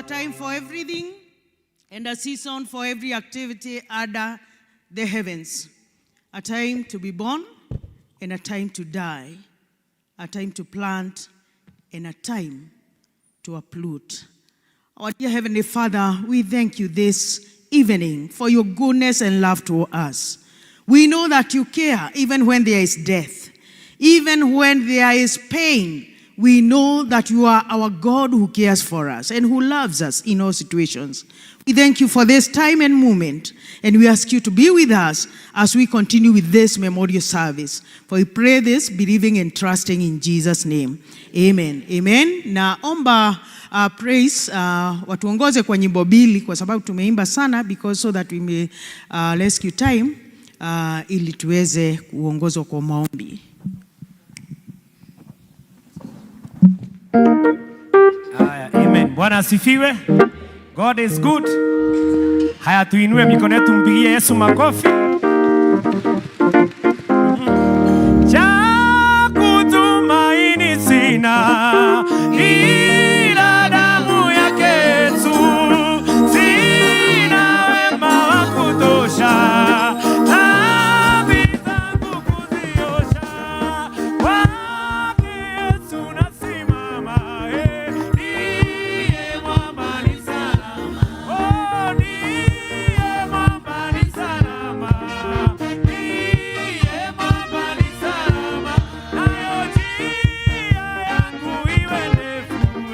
time for everything and a season for every activity under the heavens. A time to be born and a time to die. A time to plant and a time to uproot. Our dear Heavenly Father, we thank you this evening for your goodness and love to us. We know that you care even when there is death, even when there is pain. We know that you are our God who cares for us and who loves us in all situations. We thank you for this time and moment, and we ask you to be with us as we continue with this memorial service. For we pray this, believing and trusting in Jesus' name. Amen. Amen. Naomba praise watuongoze kwa nyimbo mbili kwa sababu tumeimba sana, because so that we may rescue time ili tuweze kuongozwa kwa maombi. Haya, amen. Bwana asifiwe. God is good. Haya, tuinue mikono yetu mpigie Yesu makofi. Cha kutumaini sina ila damu yake Yesu, sina wema wa kutosha, dhambi zangu kuziosha. Kwake Yesu nasimama, eh, ndiye mwamba ni salama. Oh, ndiye mwamba ni salama, ndiye mwamba ni salama, nayo njia yangu iwe ndefu.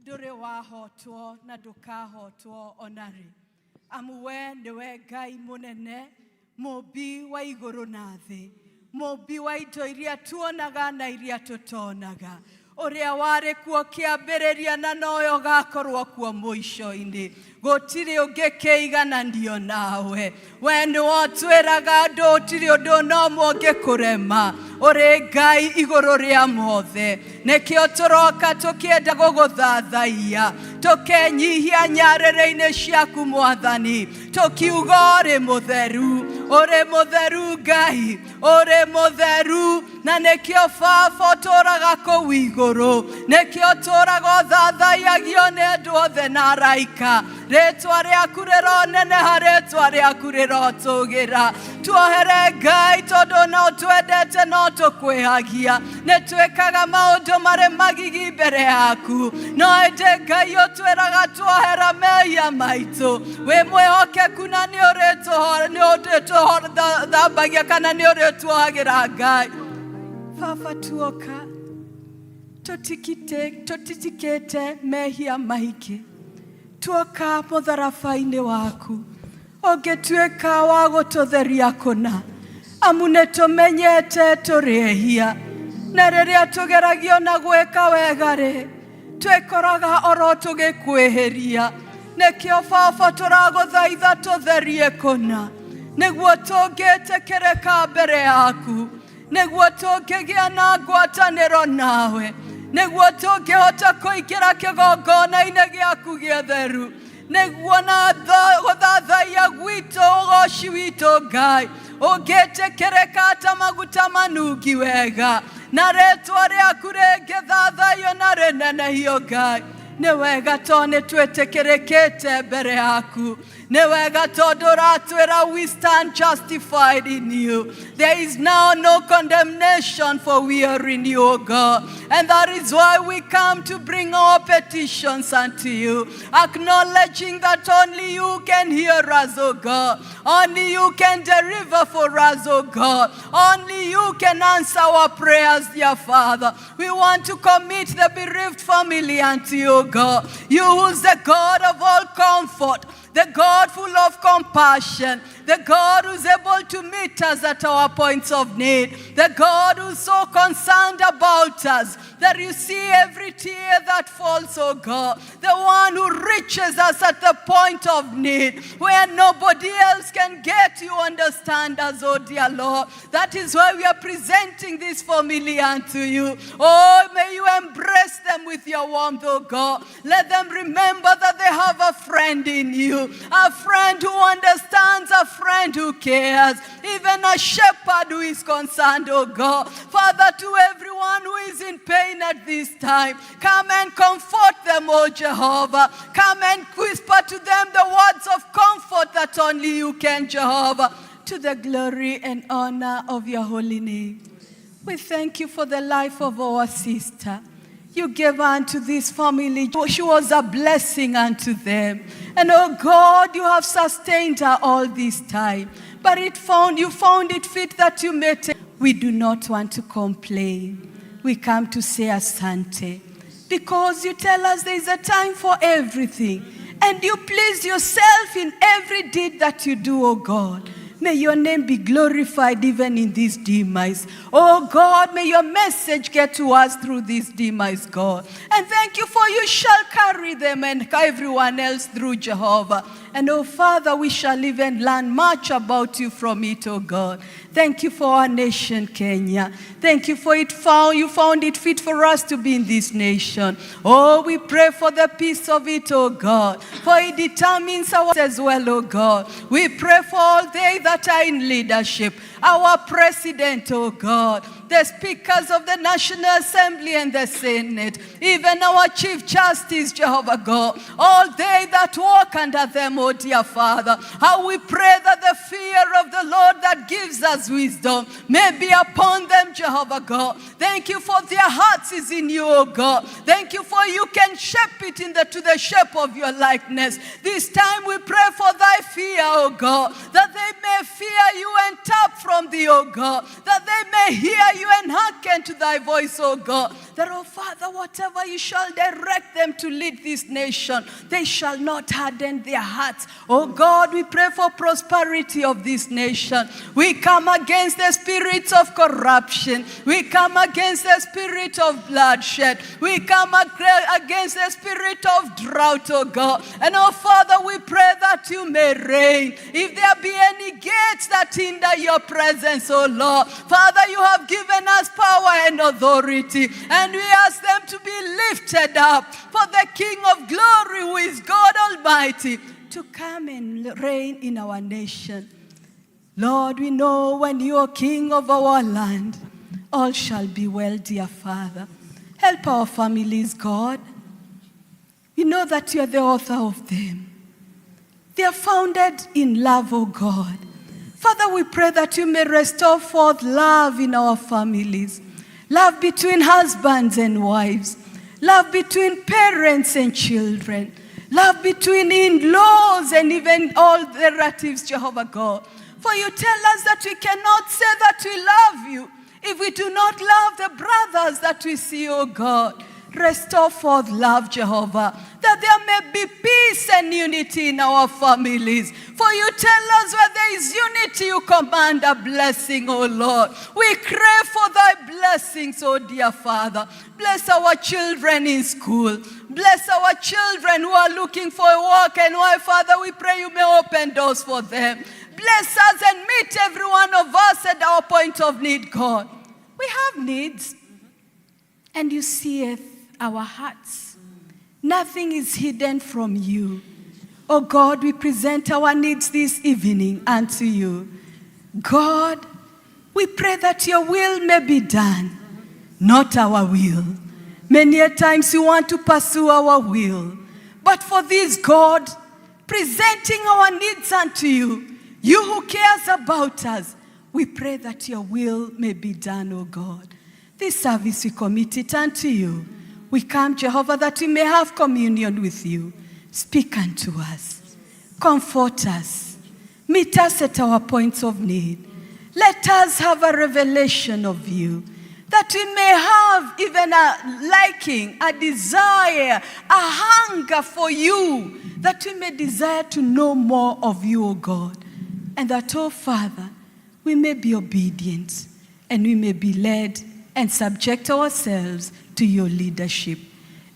Ndũrĩ wahotwo na ndũkahotwo ona rĩ, amu we nĩwe Ngai mũnene, mũmbi wa igũrũ na thĩ, mũmbi wa indo iria tuonaga na iria tũtonaga, ũrĩa warĩ kuo kĩambĩrĩria na noyo ũgakorwo kuo mũico-inĩ. Gũtirĩ ũngĩ kĩigananio nawe. We nĩwe ũtwĩraga andũ ũtirĩ ũndũ no ũmwe ũngĩkũrema. Ũrĩ Ngai igũrũ rĩa mothe. Nĩkĩo tũroka tũkĩenda gũgũthathaiya, tũkenyihia nyarĩrĩ-inĩ ciaku Mwathani, tũkiuga ũrĩ mũtheru, ũrĩ mũtheru Ngai, ũrĩ mũtheru. Na nĩkĩo Baba ũtũraga kũu igũrũ, nĩkĩo ũtũraga ũthathaiagio nĩ andũ othe na araika. Rĩtwa rĩaku rĩroneneha, rĩtwa rĩaku rĩrotũgĩra. Tuohere Ngai, tondũ no twendete no tũkwĩhagia, nĩ twĩkaga maũndũ marĩ magigi mbere yaku, no ĩndĩ Ngai ũtwĩraga tuohera mehia maitũ, wĩ mwĩhokeku na nĩ ũrĩtũthambagia kana nĩ ũrĩtuohagĩra. Ngai Baba, tuoka tũtitikĩte mehia maingĩ, tuoka mũtharaba-inĩ waku, ũngĩtuĩka wa gũtũtheria kũna. Amu nĩ tũmenyete tũrĩ ehia na rĩrĩa tũgeragio na gwĩka wega rĩ twĩkoraga oro tũgĩkwĩhĩria. Nĩkĩo Baba tũragũthaitha tũtherie kũna nĩguo tũngĩtĩkĩrĩka mbere yaku, nĩguo tũngĩgĩa na ngwatanĩro nawe, nĩguo tũngĩhota kũingĩra kĩgongona-inĩ gĩaku gĩtheru, nĩguo na gũthathaiya gwitũ ũgoci witũ Ngai ũngĩtĩkĩrĩka ta maguta manungi wega na rĩtwa rĩaku rĩngĩthathaiyo na rĩnenehio Ngai. Nĩ wega to nĩ twĩtĩkĩrĩkĩte mbere yaku. Nĩ wega tondũ ũratwĩra we stand justified in you. There is now no condemnation, for we are in you, O God. And that is why we come to bring our petitions unto you, acknowledging that only you can hear us, O God. Only you can deliver for us, O God. Only you can answer our prayers, dear Father. We want to commit the bereaved family unto you, O God. You who's the God of all comfort, the God full of compassion, the God who's able to meet us at our points of need, the God who's so concerned about us that you see every tear that falls, oh God, the one who reaches us at the point of need where nobody else can get you, understand us, oh dear Lord. That is why we are presenting this family unto you. Oh, may you embrace them with your warmth, oh God. Let them remember that they have a friend in you, a friend who understands, a friend who cares, even a shepherd who is concerned, oh God. Father, to everyone who is in pain at this time, come and comfort them, oh Jehovah. Come and whisper to them the words of comfort that only you can, Jehovah, to the glory and honor of your holy name. We thank you for the life of our sister. You gave unto this family. She was a blessing unto them. And oh God, you have sustained her all this time. But you found it fit that you may take. We do not want to complain. We come to say asante. Because you tell us there is a time for everything. And you please yourself in every deed that you do, oh God. May your name be glorified even in this demise. Oh God, may your message get to us through this demise, God. And thank you for you shall carry them and everyone else through, Jehovah. And oh Father, we shall even learn much about you from it, oh God. Thank you for our nation, Kenya. Thank you for you found it fit for us to be in this nation. Oh, we pray for the peace of it, oh God. For it determines our as well, oh God. We pray for all they that are in leadership. Our president, oh God, the speakers of the National Assembly and the Senate, even our Chief Justice, Jehovah God, all they that walk under them, oh dear Father. How we pray that the fear of the Lord that gives us wisdom may be upon them, Jehovah God. Thank you for their hearts is in you, oh God. Thank you for you can shape it to the shape of your likeness. This time we pray for thy fear, oh God, that they may fear you and tap from thee, oh God, that they may hear you and hearken to thy voice, oh God. That, oh Father, whatever you shall direct them to lead this nation, they shall not harden their hearts. Oh God, we pray for prosperity of this nation. We come against the spirits of corruption. We come against the spirit of bloodshed. We come against the spirit of drought, oh God. And oh Father, we pray that you may reign. If there be any gates that hinder your presence, oh Lord, Father, you have given us power and authority, and we ask them to be lifted up for the King of glory, who is God Almighty, to come and reign in our nation. Lord, we know when you are King of our land, all shall be well, dear Father. Help our families, God. We know that you are the author of them. They are founded in love, O God. Father, we pray that you may restore forth love in our families, love between husbands and wives, love between parents and children, love between in-laws and even all the relatives, Jehovah God. For you tell us that we cannot say that we love you if we do not love the brothers that we see, O God. Restore forth love, Jehovah, that there may be peace and unity in our families. For you tell us where there is unity, city you command a blessing, O Lord. We crave for thy blessings, O dear Father. Bless our children in school. Bless our children who are looking for work and why, Father, we pray you may open doors for them. Bless us and meet every one of us at our point of need, God. We have needs, and you seeth our hearts. Nothing is hidden from you. Oh God, we present our needs this evening unto you. God, we pray that your will may be done, not our will. Many a times we want to pursue our will, but for this, God, presenting our needs unto you, you who cares about us, we pray that your will may be done, O God. This service we commit it unto you. We come, Jehovah, that we may have communion with you. Speak unto us, comfort us, meet us at our points of need. Let us have a revelation of you, that we may have even a liking, a desire, a hunger for you, that we may desire to know more of you, O God. And that, O Father, we may be obedient and we may be led and subject ourselves to your leadership.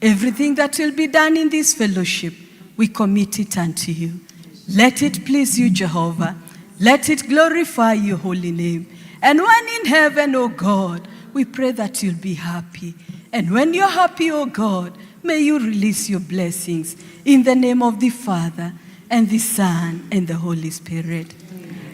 Everything that will be done in this fellowship, we commit it unto you. Let it please you, Jehovah. Let it glorify your holy name. And when in heaven, O God, we pray that you'll be happy. And when you're happy, O God, may you release your blessings in the name of the Father, and the Son, and the Holy Spirit.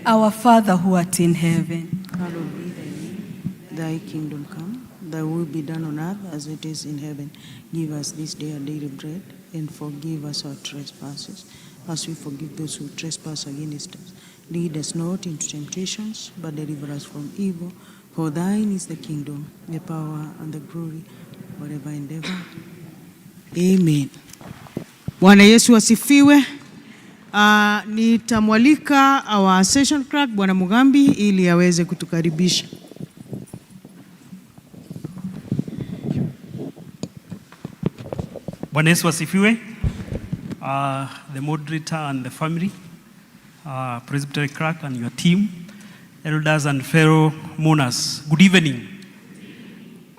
Our Father who art in heaven, Hallowed be thy name. Thy kingdom come, thy will be done on earth as it is in heaven. Give us this day our daily bread, and forgive us our trespasses, as we forgive those who trespass against us. Lead us not into temptations, but deliver us from evil. For thine is the kingdom, the power, and the glory, forever and ever. Amen. Bwana Yesu asifiwe. Nitamwalika our session clerk Bwana Mugambi ili aweze kutukaribisha. Bwana Yesu asifiwe. The moderator and the family, Presbytery clerk and your team, elders and fellow mourners, good evening.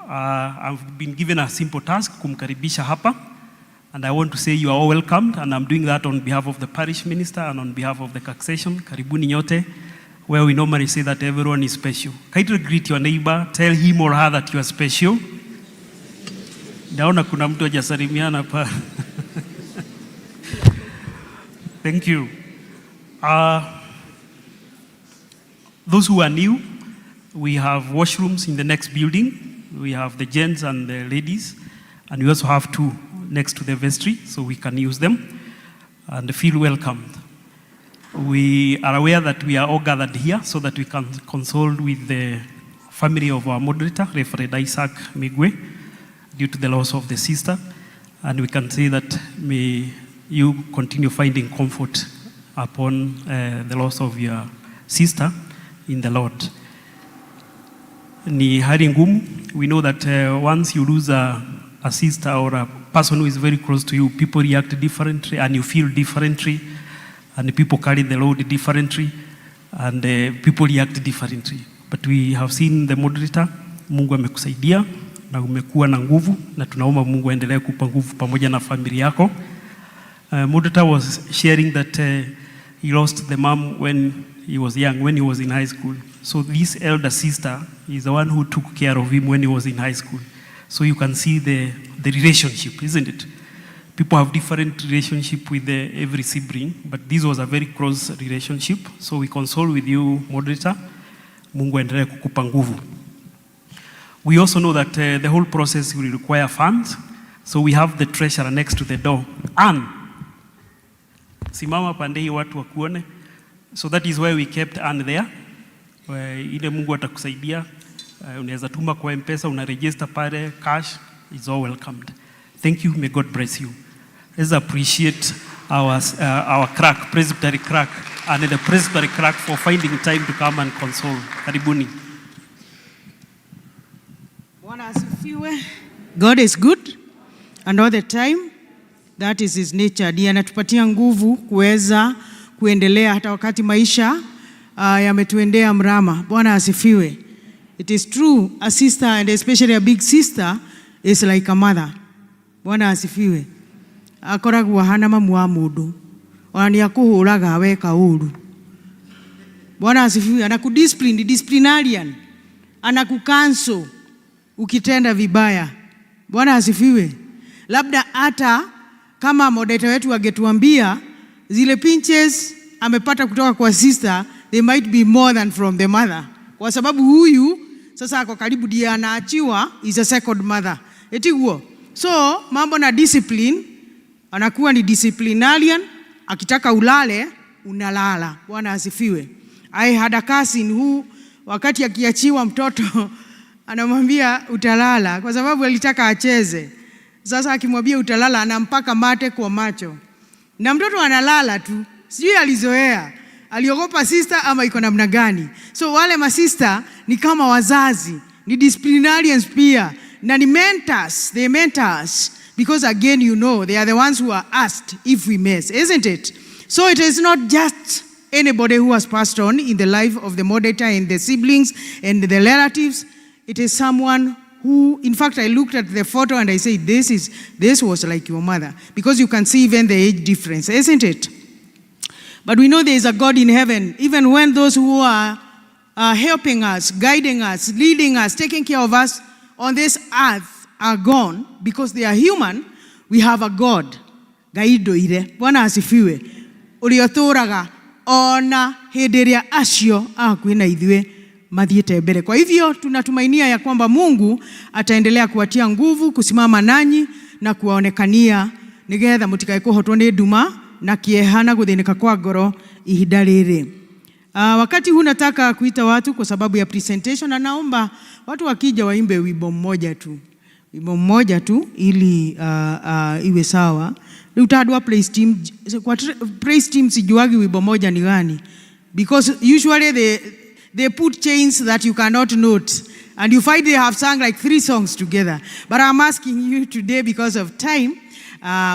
I've been given a simple task, kumkaribisha hapa, and I want to say you are all welcomed, and I'm doing that on behalf of the parish minister and on behalf of the succession. Karibuni nyote, where we normally say that everyone is special. Kindly greet your neighbor, tell him or her that you are special. Naona kuna mtu hajasalimiana hapa. Thank you. Those who are new, we have washrooms in the next building. We have the gents and the ladies, and we also have two next to the vestry, so we can use them and feel welcomed. We are aware that we are all gathered here so that we can console with the family of our moderator, Reverend Isaac Migwe, due to the loss of the sister. And we can say that may you continue finding comfort upon the loss of your sister in the Lord. Ni hali ngumu. We know that once you lose a sister or a person who is very close to you, people react differently and you feel differently, and people carry the load differently, and people react differently. But we have seen the moderator, Mungu amekusaidia na umekuwa na nguvu, na tunaomba Mungu aendelee kupa nguvu pamoja na familia yako. Moderator was sharing that he lost the mom when he was young, when he was in high school. So this elder sister is the one who took care of him when he was in high school. So you can see the relationship, isn't it? People have different relationship with every sibling, but this was a very close relationship. So we console with you, moderator. Mungu aendelee kukupa nguvu. We also know that the whole process will require funds. So we have the treasurer next to the door. Ann, simama pande hii watu wakuone. So that is why we kept Ann there. Ile Mungu atakusaidia. Unaweza tuma kwa M-Pesa, una register pale, cash is all welcomed. Thank you. May God bless you. Let's appreciate our clerk, Presbytery clerk, and the Presbytery clerk for finding time to come and console. Karibuni. Bwana asifiwe. God is good and all the time. That is his nature. Ndiye anatupatia nguvu kuweza kuendelea hata wakati maisha Yametuendea mrama. Bwana asifiwe. It is true, a sister and especially a big sister is like a mother. Bwana asifiwe. Akoragwo ahana mamu wa mundu ona nĩ akũhũraga weka ũru. Bwana asifiwe. Anakudiscipline, disciplinarian, anakucounsel ukitenda vibaya. Bwana asifiwe. Labda hata kama moderator wetu angetuambia zile pinches amepata kutoka kwa sister, they might be more than from the mother, kwa sababu huyu sasa ako karibu, ndiye anaachiwa, is a second mother, etiguo. So mambo na discipline, anakuwa ni disciplinarian. Akitaka ulale unalala. Bwana asifiwe. I had a cousin who wakati akiachiwa mtoto anamwambia utalala, kwa sababu alitaka acheze. Sasa akimwambia utalala, anampaka mate kwa macho na mtoto analala tu, sijui alizoea, aliogopa sister ama iko namna gani. So wale masista ni kama wazazi, ni disciplinarians pia na ni mentors, they mentors because again you know they are the ones who are asked if we mess, isn't it? So it is not just anybody who has passed on in the life of the moderator and the siblings and the relatives. It is someone who, in fact, I looked at the photo and I said, this was like your mother. Because you can see even the age difference, isn't it? But we know there is a God in heaven. Even when those who are helping us, guiding us, leading us, taking care of us on this earth are gone, because they are human, we have a God. Ngai ndũire. Bwana asifiwe. Ũrĩa ũtũũraga ona hĩndĩ ĩrĩa acio a hakuhĩ na ithuĩ mathiĩte mbere. Kwa hivyo tunatumainia ya kwamba Mungu ataendelea kuwatia nguvu, kusimama nanyi na kuwaonekania nigetha mũtikae kũhotwo nĩ nduma na kĩeha na gũthĩnĩka kwa ngoro ihinda rĩrĩ. Wakati huu nataka kuita watu kwa sababu ya presentation, na naomba watu wakija waimbe wimbo mmoja tu, wimbo mmoja tu ili iwe sawa. Rĩu ta andũ a praise team, kwa praise team sijuagi wimbo moja ni gani, because usually they put chains that you cannot note and you find they have sung like three songs together. But I'm asking you today because of time,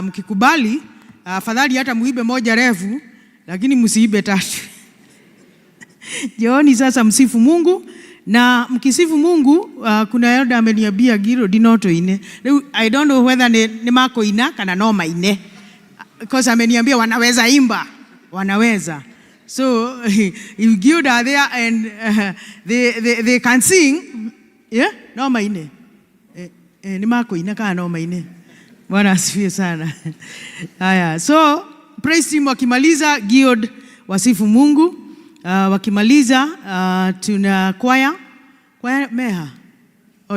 mkikubali, afadhali hata muibe moja refu, lakini msiibe tatu. Jioni sasa msifu Mungu na mkisifu Mungu, kuna elder ameniambia giro dinoto ine. Rĩu I don't know whether ni makoina kana no maine, because ameniambia wanaweza imba, wanaweza. So if guild are there and they can sing, yeah, no maine, ni makoina kana no maine. Bwana asifiwe sana. Haya, so praise team wakimaliza, guild wasifu Mungu. Wakimaliza, tuna kwaya kwaya meha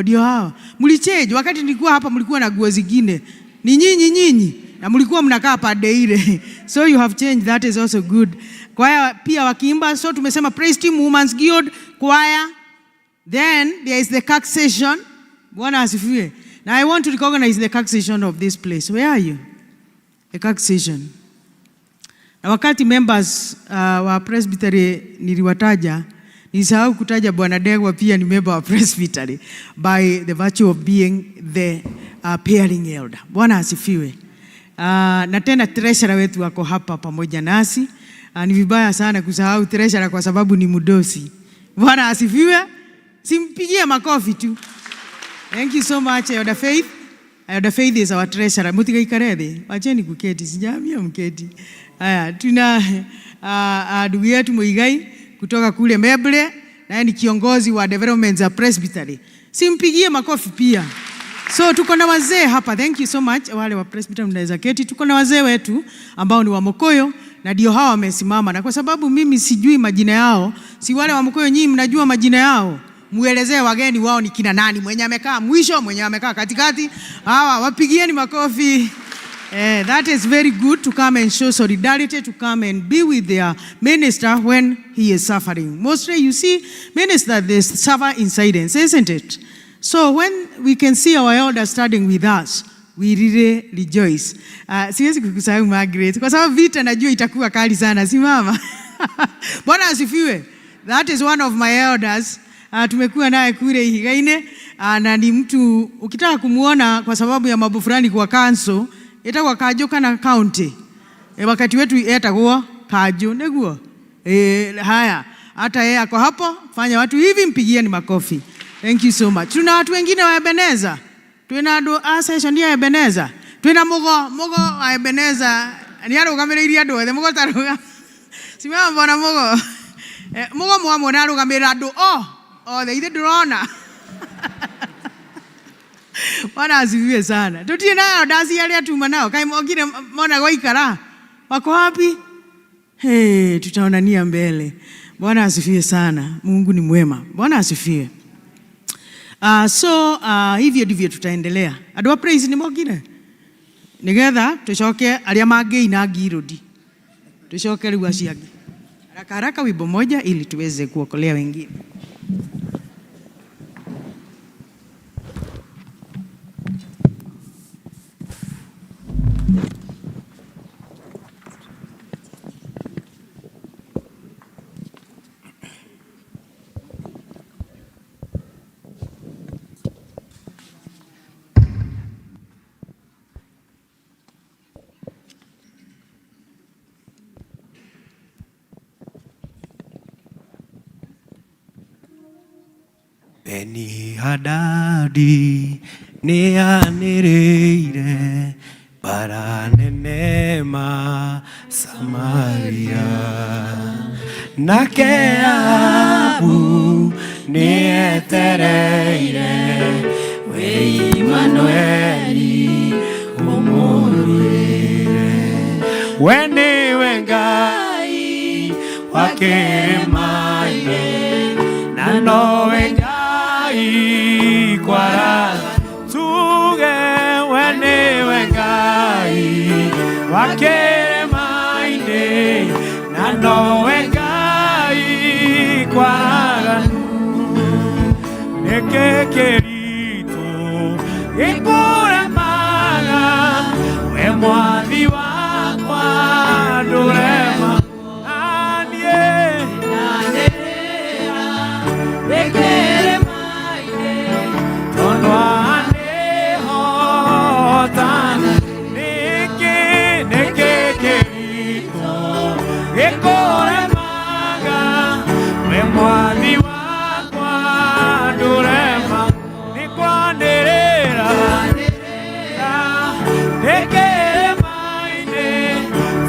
ndio hawa mlichange. Wakati nilikuwa hapa mlikuwa na nguo zingine, ni nyinyi nyinyi, na mlikuwa mnakaa pande ile, so you have changed, that is also good. Kwaya pia wakiimba, so tumesema praise team, women's guild, choir, then there is the CAC session. Bwana asifiwe. Now I want to recognize the CAC session of this place. Where are you? The CAC session. Na wakati members wa presbytery niliwataja, nilisahau kutaja Bwana Degwa pia ni member wa presbytery by the virtue of being the pairing elder. Bwana asifiwe. Na tena treasurer wetu wako hapa pamoja nasi. Ni vibaya sana kusahau treasurer kwa sababu ni mdosi. Bwana asifiwe. Simpigie makofi tu. Thank you so much, Elder Faith. Elder Faith is our treasurer. Mutigaikare thĩ. Wacheni kuketi, sijaambia mketi. Haya, tuna ndugu yetu Muigai kutoka kule Meble, naye ni kiongozi wa development za Presbytery. Simpigie makofi pia. So tuko na wazee hapa. Thank you so much. Wale wa Presbytery mnaweza keti. Tuko na wazee wetu ambao ni wa Mokoyo na ndio hawa wamesimama, na kwa sababu mimi sijui majina yao, si wale wa Mokoyo, nyinyi mnajua majina yao, muelezee wageni wao ni kina nani, mwenye amekaa mwisho, mwenye amekaa katikati. Hawa wapigieni makofi. That is very good to come and show solidarity, to come and be with their minister when he is suffering. Mostly you see minister, they suffer in silence, isn't it? So when we can see our elders standing with us, we really rejoice. Siwezi kukusahau Margaret, kwa sababu vita najua itakuwa kali sana, simama. Bwana asifiwe. That is one of my elders. Tumekuwa naye kule Ihigaine, na ni mtu ukitaka kumuona kwa sababu ya mambo fulani kwa council, etagwo Kanjũ kana county. Wakati wetu etagwo Kanjũ nĩguo. Haya. Hata yeye ako hapo, fanya watu hivi, mpigieni makofi. Thank you so much. Tuna watu wengine wa Ebeneza. Twina andu a session ya Ebeneza. Twina Mugo, Mugo wa Ebeneza. Ni arugamiriire andu othe, Mugo taruga. Simama bwana Mugo. Mugo mwamwona arugamirira andu o othe, ithe ndurona. Bwana asifiwe sana. Tutie nayo ndasi aria tuma nao. Kai mongire mona gwaikara. Wako wapi? Hey, tutaonania mbele. Bwana asifiwe sana. Mungu ni mwema. Bwana asifiwe. So hivyo ndivyo tutaendelea. Andũ a praise nĩ mokire nigetha tucoke aria mangĩina ngirũndi tucoke rĩu acio angĩ haraka haraka wimbo moja ili tuweze kuokolea wengine. Beni Hadadi nĩanĩrĩire mbara nene ma Samaria, nake Ahabu nĩetereire we Imanueli ũmũrũĩre. We nĩwe Ngai wa kĩrĩma-inĩ na nowe Ngai kwara tuge, we nĩwe Ngai wa kĩrĩma-inĩ na nowe Ngai kwaraganu. Nĩkĩ kĩritũ gĩkũremaga we mwathi wakwa ndũrema naniĩ tondũ anĩhotana. Nĩkĩ nĩkĩ kĩritũ gĩkũremaga we mwathi wakwa ndũrema nĩ kwanĩrĩra ndĩkĩrĩma-inĩ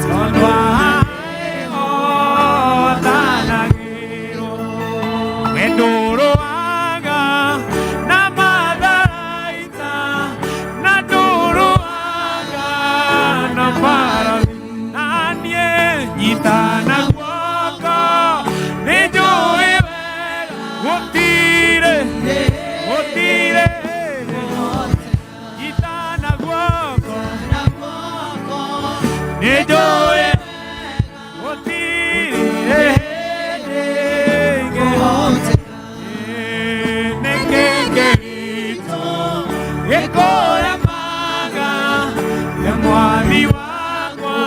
tondũ anĩhotanagĩrwo. We ndũrũaga na matharaita na ndũrũaga na mbarathi na niĩ nyitana guoko nĩ njũĩ wega gũtirĩ gũtirĩ nyitana guoko nĩ njũĩ gũtirĩ hĩndĩ ĩngĩ. Nĩkĩ kĩritũ gĩkũremaga we mwathi wakwa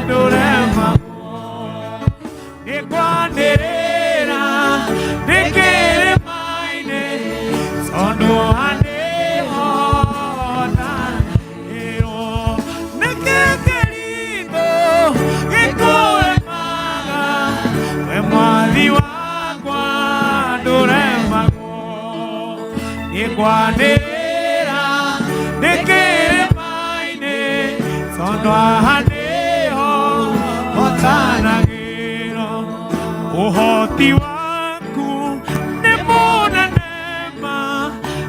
ndũremagwo nĩ kwanĩrĩra ndĩkĩrĩma-inĩ tondũ anĩhotanĩrwo. Nĩkĩ kĩritũ gĩkũremaga we mwathi wakwa ndũremagwo nĩ kwanĩrĩra ndĩkĩrĩma-inĩ tondũ anĩhotanagĩrwo. Ũhoti waku nĩ mũnene ma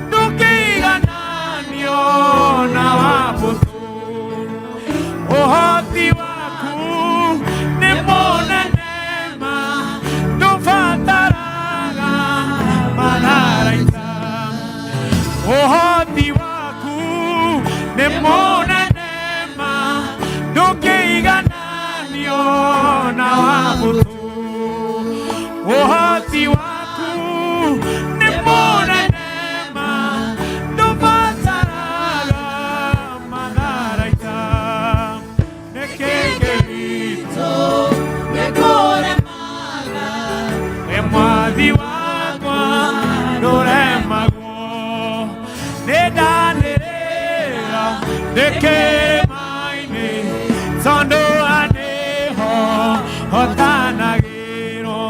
ndũkĩigananio na wa mbũtũ. Ũhoti waku nĩ mũnene ma ndũbataraga matharaita. Ũhoti waku nĩ mũnene ma ndũkĩigananio na wa mbũtũ. Ũhoti waku nĩ mũnene ma ndũbataraga matharaita. Nĩkĩ kĩritũ we mwathi wakwa ndũremagwo nĩ ndanĩrĩra ndĩkĩrĩma-inĩ tondũ anĩhotanagĩrwo.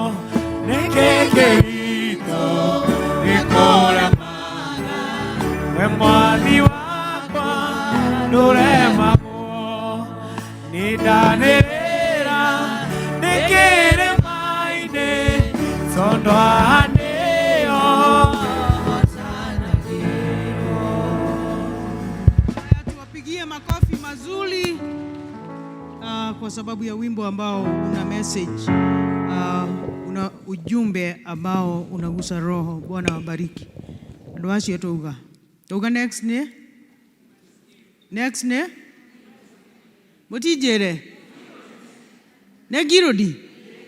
We mwathi wakwa ndũremagwo, nĩndanĩrĩra ndĩ kĩrĩma-inĩ tondũ haha nĩho. Haya, tuwapigie makofi mazuri kwa sababu ya wimbo ambao una message, una ujumbe ambao unagusa roho. Bwana wabariki. Andu acio tuuga tuuga next ni next ni mutinjire nĩ ngirũndi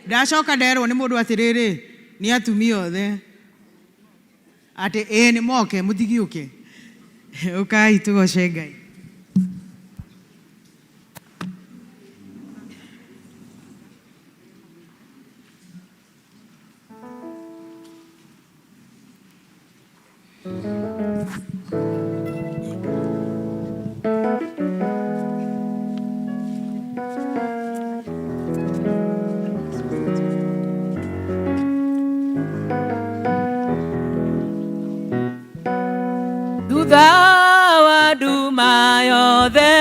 ndacoka nderwo nĩ mũndũ atĩrĩrĩ nĩ atumia othe atĩ ĩĩ nĩ moke mũtigiũke ũkai tũgoce Ngai. Thutha wa nduma yothe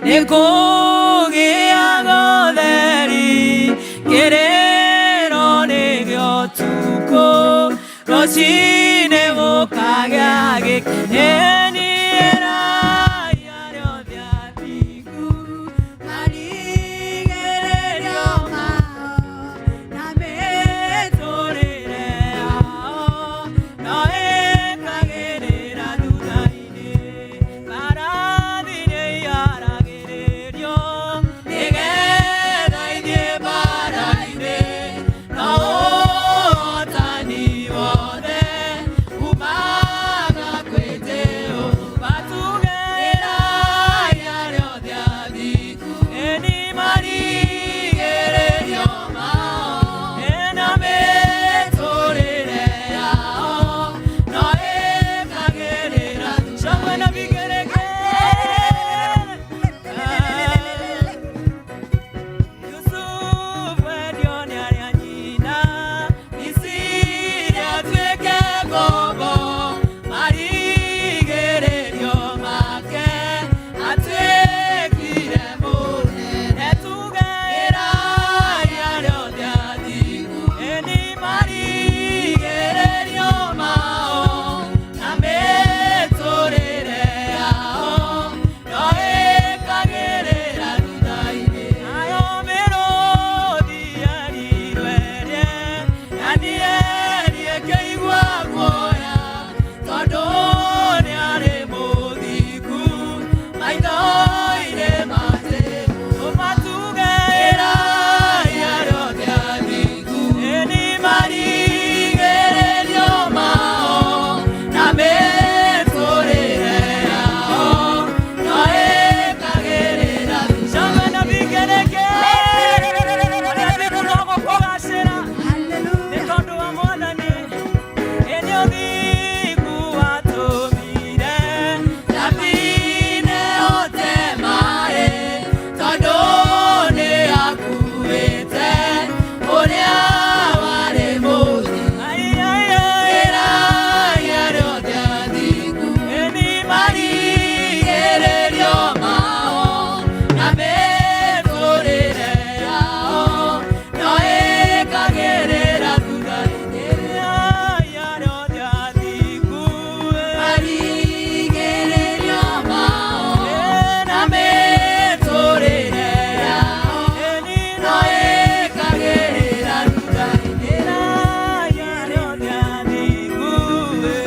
nĩ kũgĩaga ũtheri, kĩrĩro nĩ gĩa ũtukũ, rũcinĩ gũkagĩa gĩkeno. Ĩrai arĩa othe athingu marigĩrĩrio mao na mĩtũrĩre yao no ĩkagĩrĩra thutha-inĩ. Mbarathi nĩiharagĩrĩrio nĩgetha ithiĩ mbara-inĩ, no ũhotani wothe umaga kwĩ Jehova. Tugĩrai arĩa othe athingu ĩni marigĩrĩrio mao ĩna mĩtũrĩre yao no ĩkagĩrĩra. Shangwe na vigelegele. Yusufu endio nĩ arĩa nyina, Misiri atuĩke ngombo, marigĩrĩrio make atuĩkire mũnene. Tugĩrai arĩa othe athingu ĩni marigĩrĩrio mao na mĩtũrĩre yao no ĩkagĩrĩra thutha-inĩ. Nayo mĩrũthi yerirwo ĩrĩe, Danieli ĩkĩigua guoya, tondũ nĩarĩ mũthingu maitho-inĩ ma Jehova. Tugĩrai arĩa othe athingu ĩni marigĩrĩrio mao na mĩtũrĩre yao no ĩkagĩrĩra. Shangwe na vigelegele. Arĩa athingu no gũkũgacĩra nĩ tondũ wa Mwathani. Ĩni ũthingu watũmire Thabine ote maĩ, tondũ nĩ akuĩte ũrĩa warĩ mũthingu. Ĩrai arĩa othe athingu ĩni marigĩrĩrio mao na mĩtũrĩre yao no ĩkagĩrĩra thutha-inĩ. Ĩrai arĩa othe athingu marigĩrĩrio mao na mĩtũrĩre yao no ĩkagĩrĩra thutha-inĩ. Ĩrai arĩa othe athingu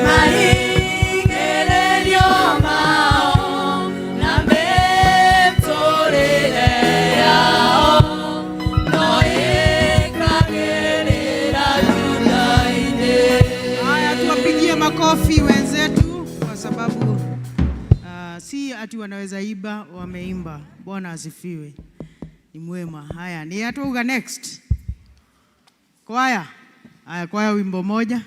marigĩrĩrio mao na mĩtũrĩre yao no ĩkagĩrĩra thutha-inĩ. Haya, tuwapigie makofi wenzetu kwa sababu si ati wanaweza iba, wameimba. Bwana asifiwe, ni mwema. Haya, ni atuuga next kwaya. Haya, kwaya wimbo moja.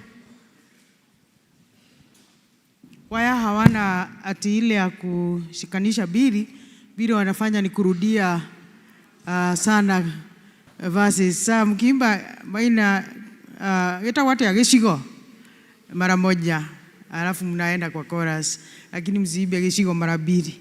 Kwaya hawana ati ile ya kushikanisha bili bili, wanafanya ni kurudia sana verses. Sa mkiimba maina ĩtagwo atĩa gĩcigo mara moja, alafu mnaenda kwa chorus. Lakini msiibe gĩcigo mara mbili.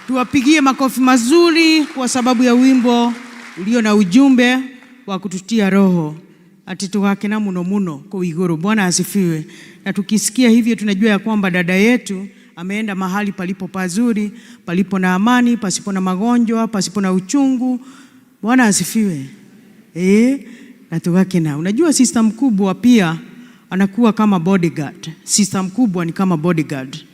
Tuwapigie makofi mazuri kwa sababu ya wimbo ulio na ujumbe wa kututia roho ati tugakena muno muno kuu iguru. Bwana asifiwe. Na tukisikia hivyo tunajua ya kwamba dada yetu ameenda mahali palipo pazuri, palipo na amani, pasipo na magonjwa, pasipo na uchungu. Bwana asifiwe. Na tugakena. Unajua sister mkubwa pia Anakuwa kama bodyguard. Sister mkubwa ni kama bodyguard.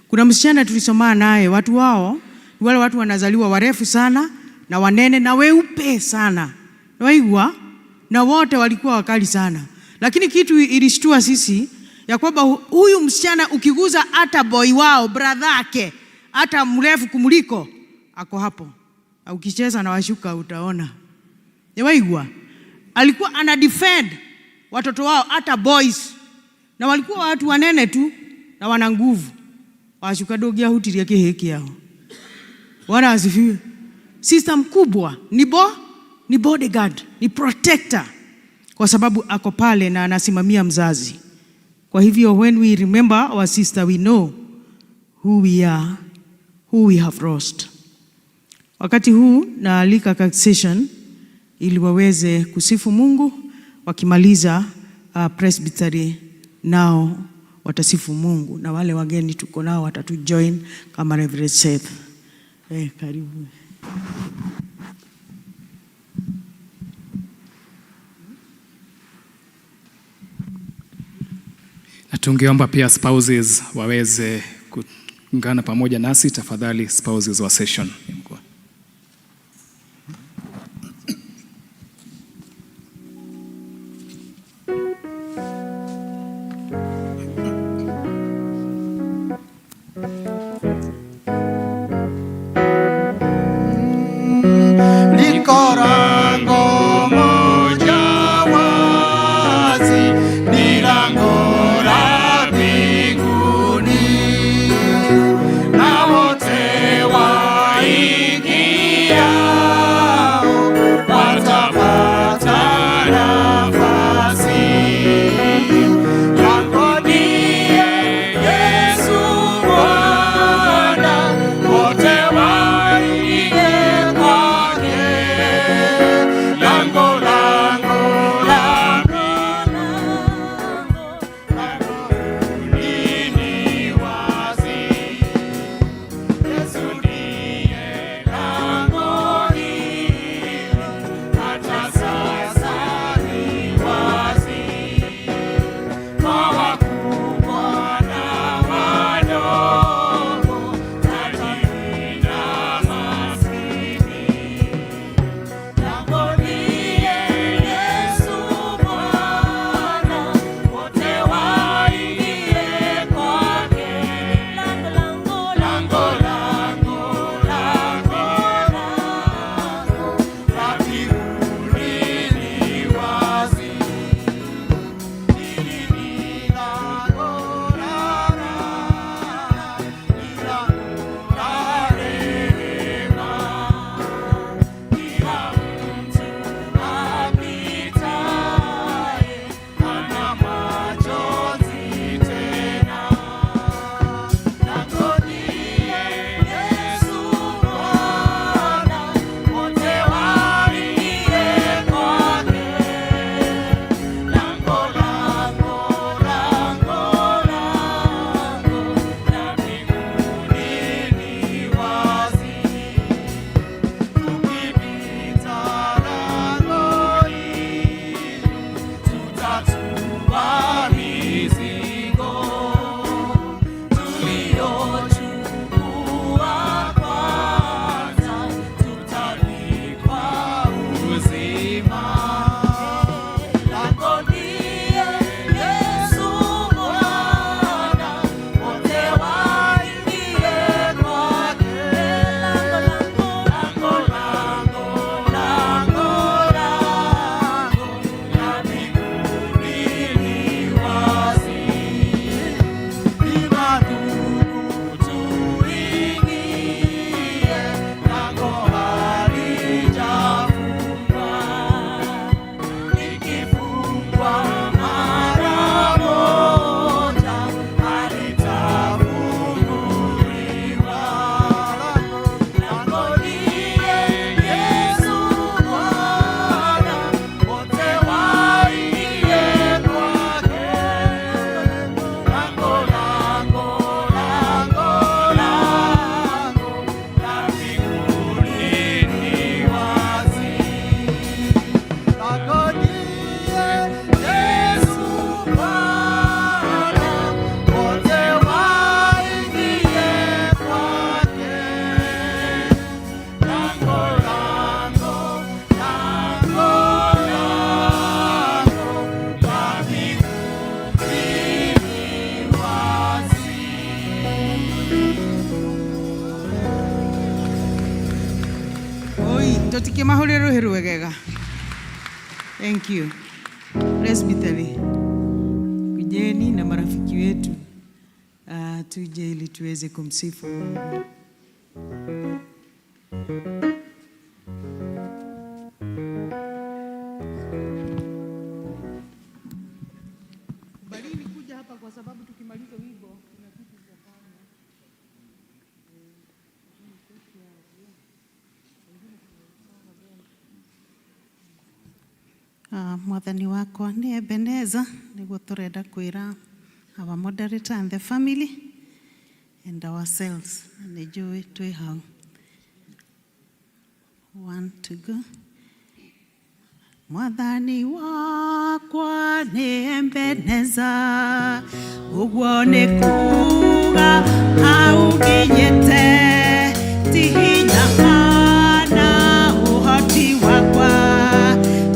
Kuna msichana tulisomana naye, watu wao ni wale watu wanazaliwa warefu sana na wanene na weupe sana, waigwa na wote walikuwa wakali sana, lakini kitu ilishtua sisi ya kwamba huyu msichana ukiguza hata boy wao, brother yake, hata mrefu kumuliko, ako hapo. Na ukicheza na Washuka utaona. Waigwa alikuwa ana defend watoto wao, hata boys, na walikuwa watu wanene tu na wana nguvu. Washuka ndũngĩahutirie kĩhĩ kĩao. Bwana asifiwe. Sister mkubwa ni bodyguard, ni protector, kwa sababu ako pale na anasimamia mzazi. Kwa hivyo when we remember our sister, we know who we are, who we have lost. Wakati huu naalika session ili waweze kusifu Mungu. Wakimaliza, presbytery nao watasifu Mungu, na wale wageni tuko nao watatujoin kama Reverend Seth. Karibu. Na tungeomba pia spouses waweze kuungana pamoja nasi tafadhali, spouses wa session. Liko lango moja wazi, ni lango la mbinguni, na wote. Tutikimahurire ruhi rwegega. Thank you. Presbytery, kujeni na marafiki wetu, tuje ili tuweze kumsifu Mungu. Kubalini kuja hapa kwa sababu tukimaliza wimbo kuna kitu tutafanya. Mwathani wakwa nĩ Ebeneza, nĩguo tũrenda kwĩra our moderator and the family and ourselves. Nĩ njũĩ twĩ hau. One to go. Mwathani wakwa nĩ Ebeneza, ũguo nĩ kuga hau nginyĩte, ti hinya kana ũhoti wakwa,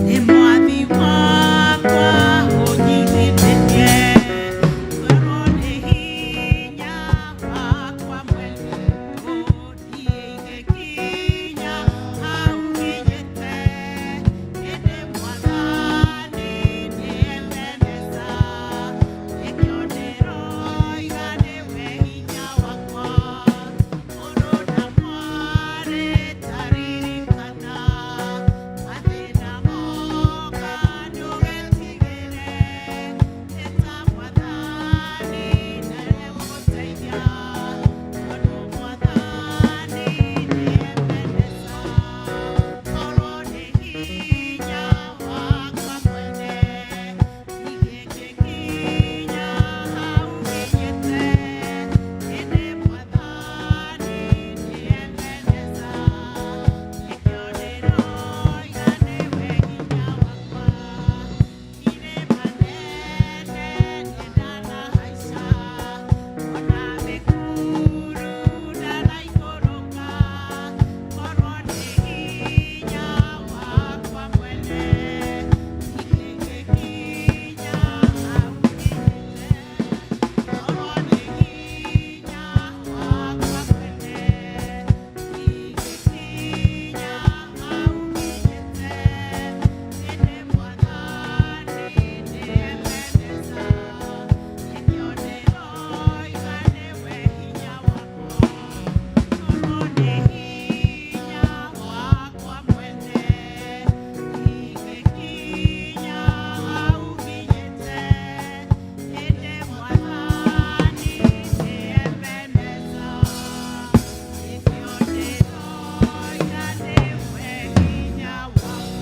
nĩ mwathi wakwa ũnyitithĩtie, ngorwo nĩ hinya wakwa mwene, gũthiĩ ingĩkinya hau nginyĩte, ĩndĩ mwathani nĩ Ebeneza, nĩkĩo ndĩroiga nĩwe hinya wakwa, ũndũ na mwarĩ taririkana, mathĩna moka ndũgetigĩre, ĩta mwathani na nĩegũgũteithia, tondũ mwathani nĩ Ebeneza, korwo nĩ hinya wakwa mwene, ingĩkinya hau nginyĩte, ĩndĩ mwathani nĩ Ebeneza, nĩkĩo ndĩroiga nĩwe hinya wakwa, irĩma nene nĩndanahaica, ona mĩkuru ndanaikũrũka, korwo nĩ hinya wakwa mwene, ingĩkinya hau nginyĩte, korwo nĩ hinya wakwa mwene, ingĩkinya hau nginyĩte, ĩndĩ mwathani nĩ Ebeneza, nĩkĩo ndĩroiga nĩwe hinya wakwa, korwo nĩ hinya wakwa mwene, ingĩkinya hau nginyĩte, ĩndĩ mwathani nĩ Ebeneza, nĩkĩo ndĩroiga nĩwe hinya wakwa.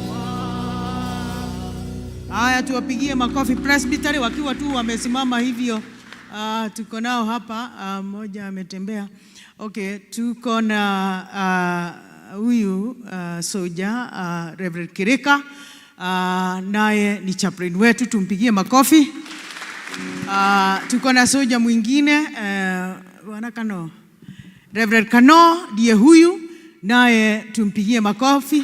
Haya, tuwapigie makofi Presbytery wakiwa tu wamesimama hivyo. Tuko nao hapa, mmoja ametembea. Okay, tuko na huyu soja, Reverend Kirika, naye ni chaplain wetu, tumpigie makofi. Tuko na soja mwingine, bwana Kano, Reverend Kano ndiye huyu, naye tumpigie makofi.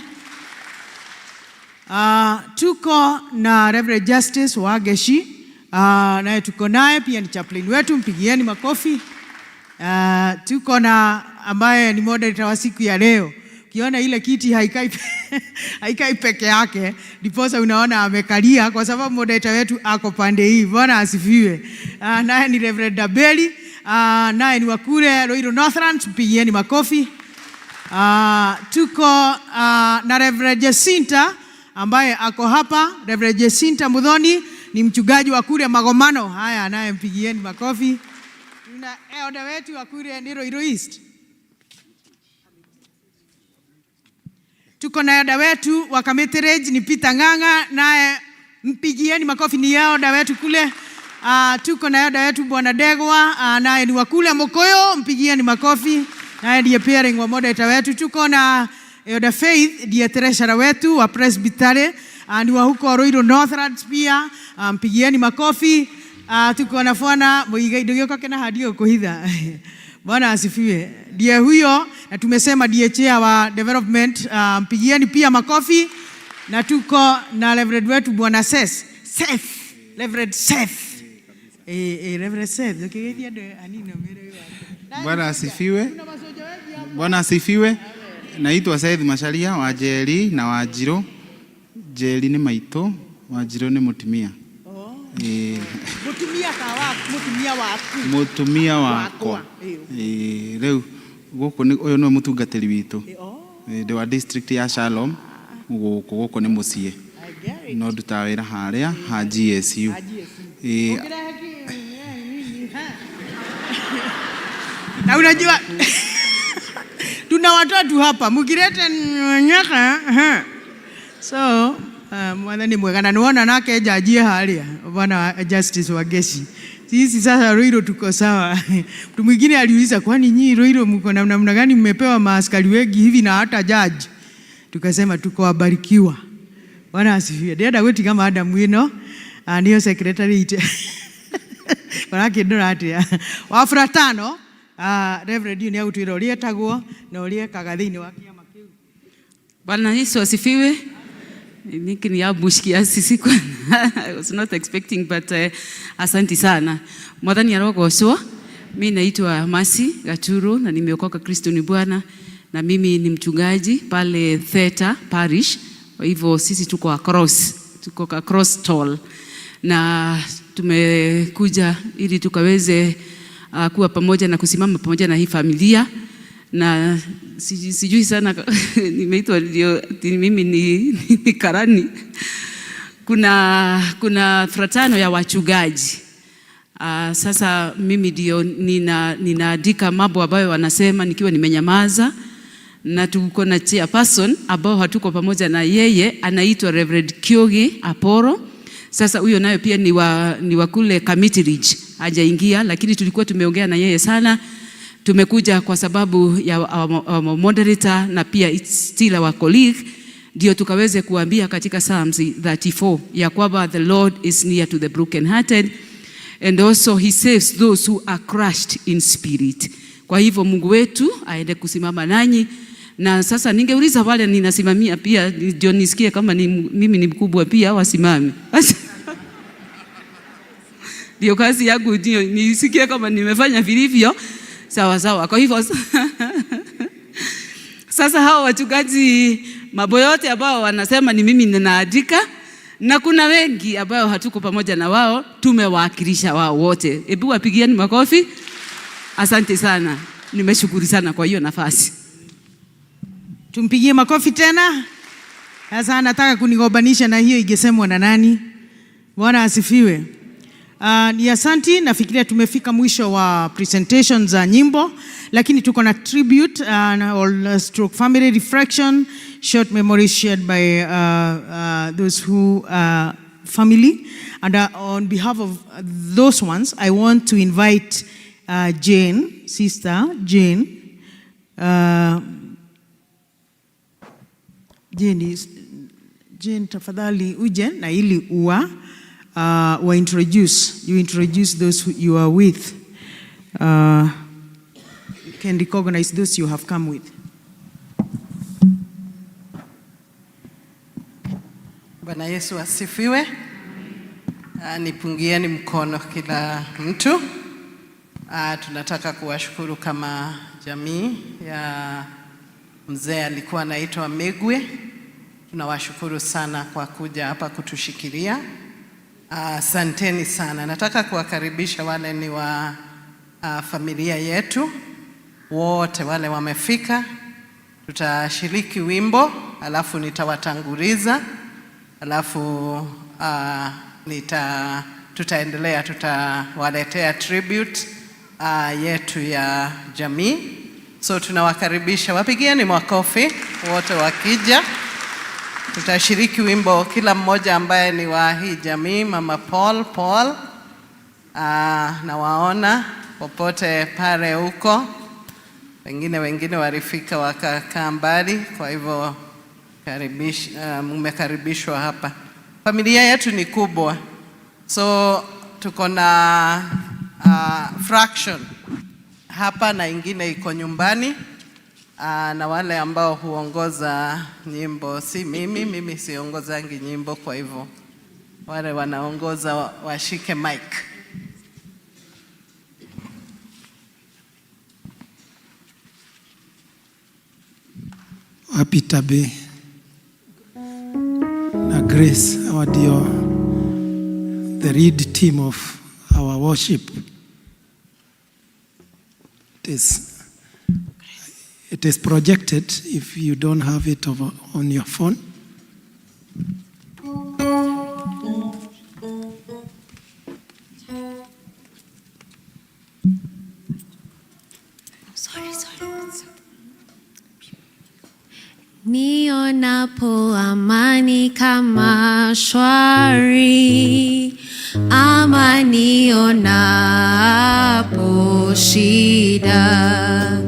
Tuko na Reverend Justice Wageshi, naye tuko naye pia ni chaplain wetu, mpigieni makofi. Tuko na ambaye ni moderator wa siku ya leo. Ukiona ile kiti haikai peke yake, ndiposa unaona amekalia kwa sababu moderator wetu ako pande hii. Bwana asifiwe. Naye ni Reverend Dabeli, naye ni wa kule Ruiru Northlands, mpigieni makofi. Tuko na Reverend Jacinta ambaye ako hapa. Reverend Jacinta Muthoni ni mchungaji wa kule Magomano. Haya, naye mpigieni makofi. Tuna elder wetu wa kule ni Ruiru East. Tuko na elder wetu wa Kamiti Ridge ni Peter Ng'ang'a, naye mpigieni makofi, ni elder wetu kule. Tuko na elder wetu Bwana Degwa, naye ni wa kule Mokoyo, mpigieni makofi. Naye ndiye pairing wa moderator wetu. Tuko na Elder Faith ndiye treasurer wetu wa Presbytery, ni wa huko Ruiru Northlands pia, mpigieni makofi. Tuko na Bwana Muigai ndugioka kena hadio kuhitha. Bwana asifiwe. Ndiye huyo na tumesema ndiye chair wa development, mpigieni pia makofi. Na tuko na Reverend wetu Bwana Seth. Seth, Reverend Seth. Reverend Seth, ukigeithia andũ anini ũmĩre wĩ wake. Bwana asifiwe. Bwana asifiwe. Naitwa Seth Macharia wa Njeri na Wanjirũ. Njeri nĩ maitũ, Wanjirũ nĩ mũtumia. Ĩĩ. Mutumia ka waku, mutumia waku. Mũtumia wakwa. Ĩĩ, rĩu gũkũ nĩ ũyũ nĩwe mũtungatĩri witũ. Ĩĩ, ndĩ wa district ya Shalom gũkũ gũkũ nĩ mũciĩ. No ndutaga wĩra harĩa ha GSU. Ĩĩ. Na unajua tuna watatu hapa mukirete nyaka. So Mwathani mwega na niwona nake jaji haria bwana Justice Wangeci. Sisi sasa Ruiru tuko sawa. Mtu mwingine aliuliza, kwani nyinyi Ruiru mko na namna gani mmepewa maaskari wengi hivi na hata jaji? Tukasema tuko wabarikiwa. Bwana asifiwe. Ndĩrenda gwĩtiga madam ĩno nĩyo secretary ite marakĩndora atĩa wa fratano Reverend nĩ agũtwĩra ũrĩa etagwo na ũrĩa ekaga thĩinĩ wa kĩama kĩu. Bwana Yesu asifiwe. Niki ni ambush kiasi siku. I was not expecting, but asanti sana. Mwathani arogocwo. Mimi naitwa Masi Gachuru na nimeokoka, Kristo ni Bwana, na mimi ni mchungaji pale Theta Parish. Kwa hivyo sisi tuko across, tuko across toll na tumekuja ili tukaweze kuwa pamoja na kusimama pamoja na hii familia na sijui sana nimeitwa ndio mimi ni karani. Kuna fratano ya wachungaji. Sasa mimi ndio ninaandika mambo ambayo wanasema nikiwa nimenyamaza, na tuko na chairperson ambao hatuko pamoja na yeye, anaitwa Reverend Kyogi Aporo. Sasa huyo nayo pia ni wa kule Kamiti Ridge, hajaingia, lakini tulikuwa tumeongea na yeye sana. Tumekuja kwa sababu ya our moderator na pia it's still our colleague, ndio tukaweze kuambia katika Psalms 34 ya kwamba the Lord is near to the brokenhearted and also he saves those who are crushed in spirit. Kwa hivyo Mungu wetu aende kusimama nanyi. Na sasa ningeuliza wale ninasimamia pia ndio nisikie kama mimi ni mkubwa pia wasimame. Ndio kazi yangu, ndio nisikie kama nimefanya vilivyo sawa sawa. Kwa hivyo sasa hao wachungaji mambo yote ambao wanasema ni mimi ninaandika, na kuna wengi ambao hatuko pamoja na wao, tumewakilisha wao wote. Hebu wapigieni makofi. Asante sana, nimeshukuru sana kwa hiyo nafasi. Tumpigie makofi tena. Sasa anataka kunigombanisha na hiyo ingesemwa na nani? Bwana asifiwe. Ni asanti, nafikiria tumefika mwisho wa presentation za nyimbo, lakini tuko na tribute or stroke family reflection, short memories shared by those who family, and on behalf of those ones I want to invite Jane, sister Jane. Jane, Jane, tafadhali uje na ili uwa introduce, you introduce those who you are with. You can recognize those you have come with. Bwana Yesu asifiwe. Nipungieni mkono kila mtu. Tunataka kuwashukuru kama jamii ya mzee alikuwa anaitwa Migwi. Tunawashukuru sana kwa kuja hapa kutushikilia. Asanteni sana. Nataka kuwakaribisha wale ni wa familia yetu wote wale wamefika. Tutashiriki wimbo alafu nitawatanguliza alafu tutaendelea, tutawaletea tribute yetu ya jamii. So tunawakaribisha, wapigieni makofi wote wakija. Tutashiriki wimbo kila mmoja ambaye ni wa hii jamii. Mama Paul, Paul, nawaona popote pale huko, pengine wengine walifika wakakaa mbali, kwa hivyo mmekaribishwa hapa. Familia yetu ni kubwa, so tuko na fraction hapa na ingine iko nyumbani. Na wale ambao huongoza nyimbo si mimi, mimi siongozangi nyimbo, kwa hivyo wale wanaongoza washike mic. Wapi Tabe na Grace, hawa ndio the lead team of our worship. It is projected if you don't have it on your phone. Sorry, sorry. Nionapo amani kama shwari, ama nionapo shida,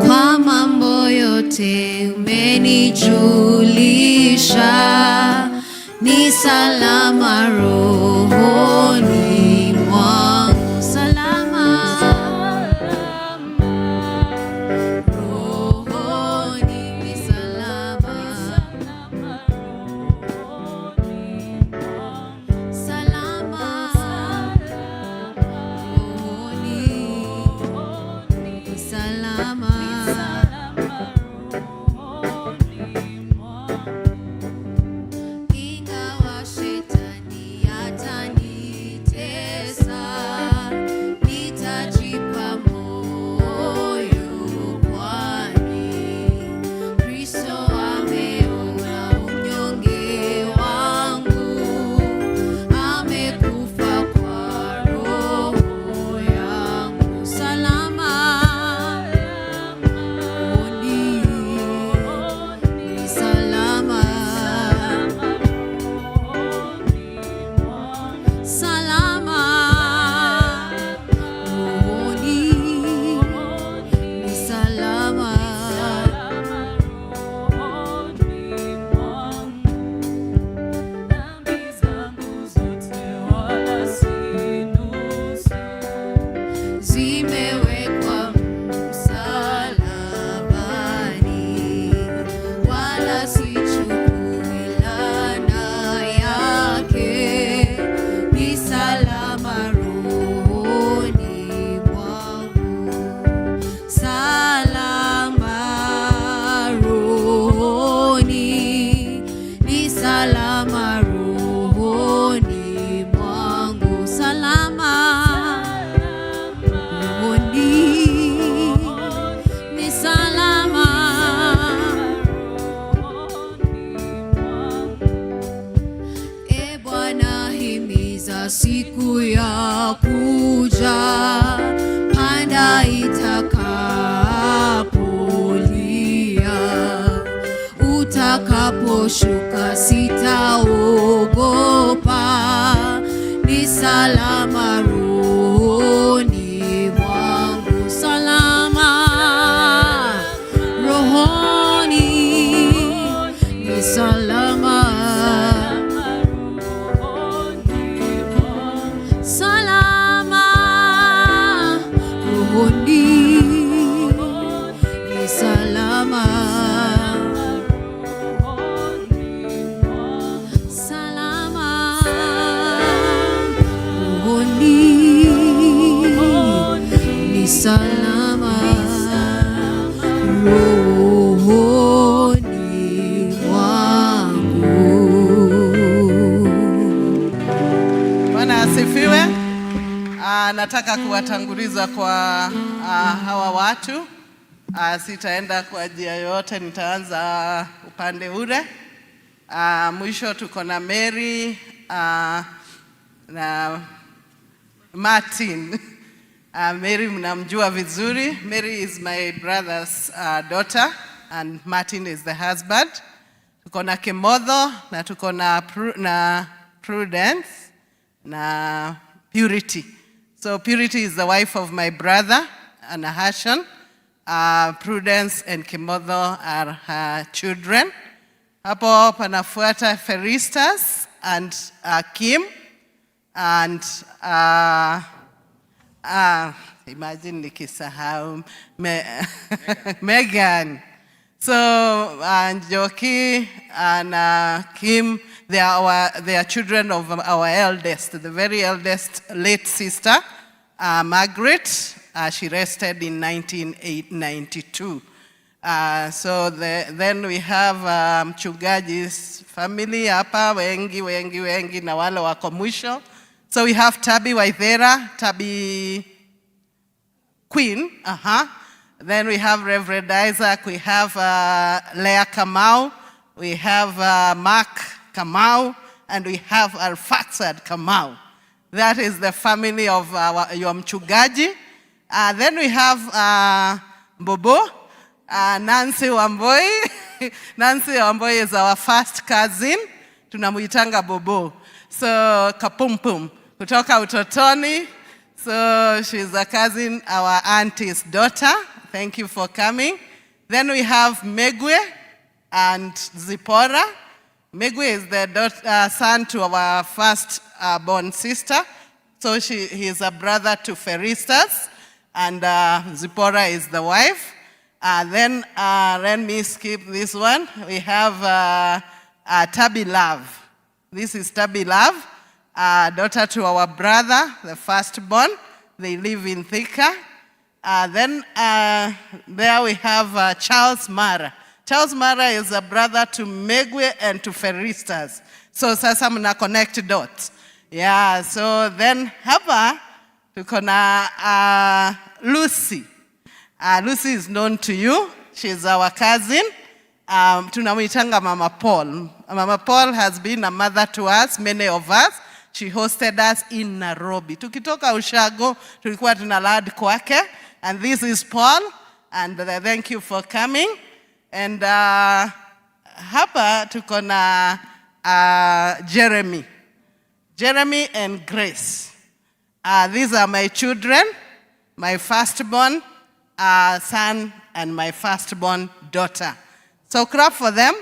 kwa mambo yote umenijulisha, ni salama rohoni mwangu, salama rohoni ni salama, salama rohoni ni salama. Ingawa shetani atanitesa, nitajipa moyo, kwani Kristo ameona unyonge wangu, amekufa kwa roho yangu. Salama rohoni ni salama, salama rohoni ni salama. Dhambi zangu zote wala si nusu. Zimewekwa msalabani, wala sichukui laana yake, ni salama rohoni mwangu, salama rohoni, ni salama rohoni mwangu, salama rohoni ni salama. E Bwana, himiza siku ya kuja, panda itakapolia, utakaposhuka sitaogopa, ni salama rohoni mwangu, salama rohoni ni salama, salama rohoni ni salama, salama rohoni ni salama rohoni mwangu. Bwana asifiwe. Nataka kuwatanguliza kwa hawa watu. Sitaenda kwa njia yoyote, nitaanza upande ule. Mwisho tuko na Mary na Martin. Mary mnamjua vizuri. Mary is my brother's daughter and Martin is the husband. Tuko na Kimotho na tuko na Prudence na Purity. So Purity is the wife of my brother, Nahashon. Prudence and Kimotho are her children. Hapo panafuata Feristas and Kim and imagine nikisahau Megan. So Njoki and Kim, they are children of our eldest, the very eldest late sister, Margaret. She rested in 1992. So then we have mchungaji's family hapa, wengi wengi wengi, na wale wako mwisho. So we have Tabi Waithera, Tabi Queen. Then we have Reverend Isaac, we have Leah Kamau, we have Mark Kamau, and we have Alfaxad Kamau. That is the family of your mchungaji. Then we have Bobo, Nancy Wamboi. Nancy Wamboi is our first cousin. Tunamuitanga Bobo. So Kapumpum, kutoka utotoni. So she's a cousin, our auntie's daughter. Thank you for coming. Then we have Megwe and Zipporah. Megwe is the daughter, son to our first born sister. So he is a brother to Feristas, and Zipporah is the wife. Then let me skip this one. We have Tabi Love. This is Tabi Love, daughter to our brother, the firstborn. They live in Thika. Then there we have Charles Mara. Charles Mara is a brother to Megwe and to Feristas. So sasa mna connect dots. Yeah, so then hapa tuko na Lucy. Lucy is known to you. She's our cousin. Tunamwitanga Mama Paul. Mama Paul has been a mother to us, many of us. She hosted us in Nairobi. Tukitoka Ushago, tulikuwa tunalala kwake. And this is Paul. And thank you for coming. And hapa tuko na Jeremy. Jeremy and Grace. These are my children, my firstborn son and my firstborn daughter. So clap for them.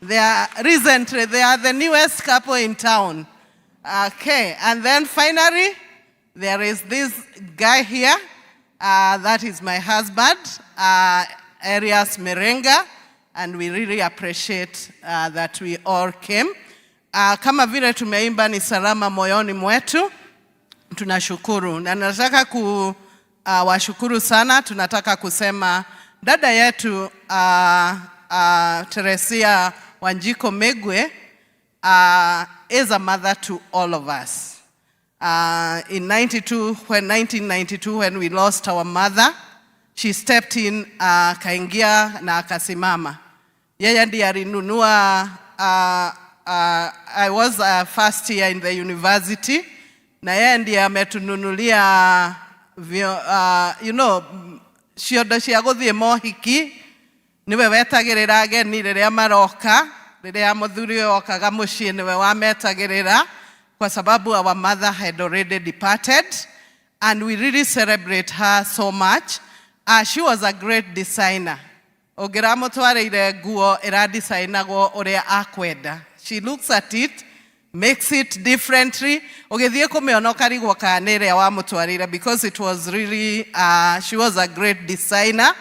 They are recently, they are the newest couple in town. Okay, and then finally, there is this guy here. That is my husband, Arias Merenga, and we really appreciate that we all came. Kama vile tumeimba ni salama moyoni mwetu, tunashukuru na nataka ku washukuru sana. Tunataka kusema dada yetu Teresia Wanjiku Megwe is a mother to all of us. In 92, when 1992 when we lost our mother, she stepped in, akaingia na akasimama. Yeye ndiye alinunua I was first year in the university na yeye ndiye ametununulia ciondo cia gũthiĩ mohiki niwe wetagĩrĩra ageni rĩrĩa maroka rĩrĩa mũthuri ũyũ okaga mũciĩ niwe wametagĩrĩra kwa sababu our mother had already departed and we really celebrate her so much. She was a great designer. Ũngĩramũtwarĩire nguo ĩradicainagwo ũrĩa akwenda. She looks at it, makes it differently. Ũgĩthiĩ kũmĩona ũkarigwo kana nĩ ĩrĩa wamũtwarĩire because it was really, she was a great designer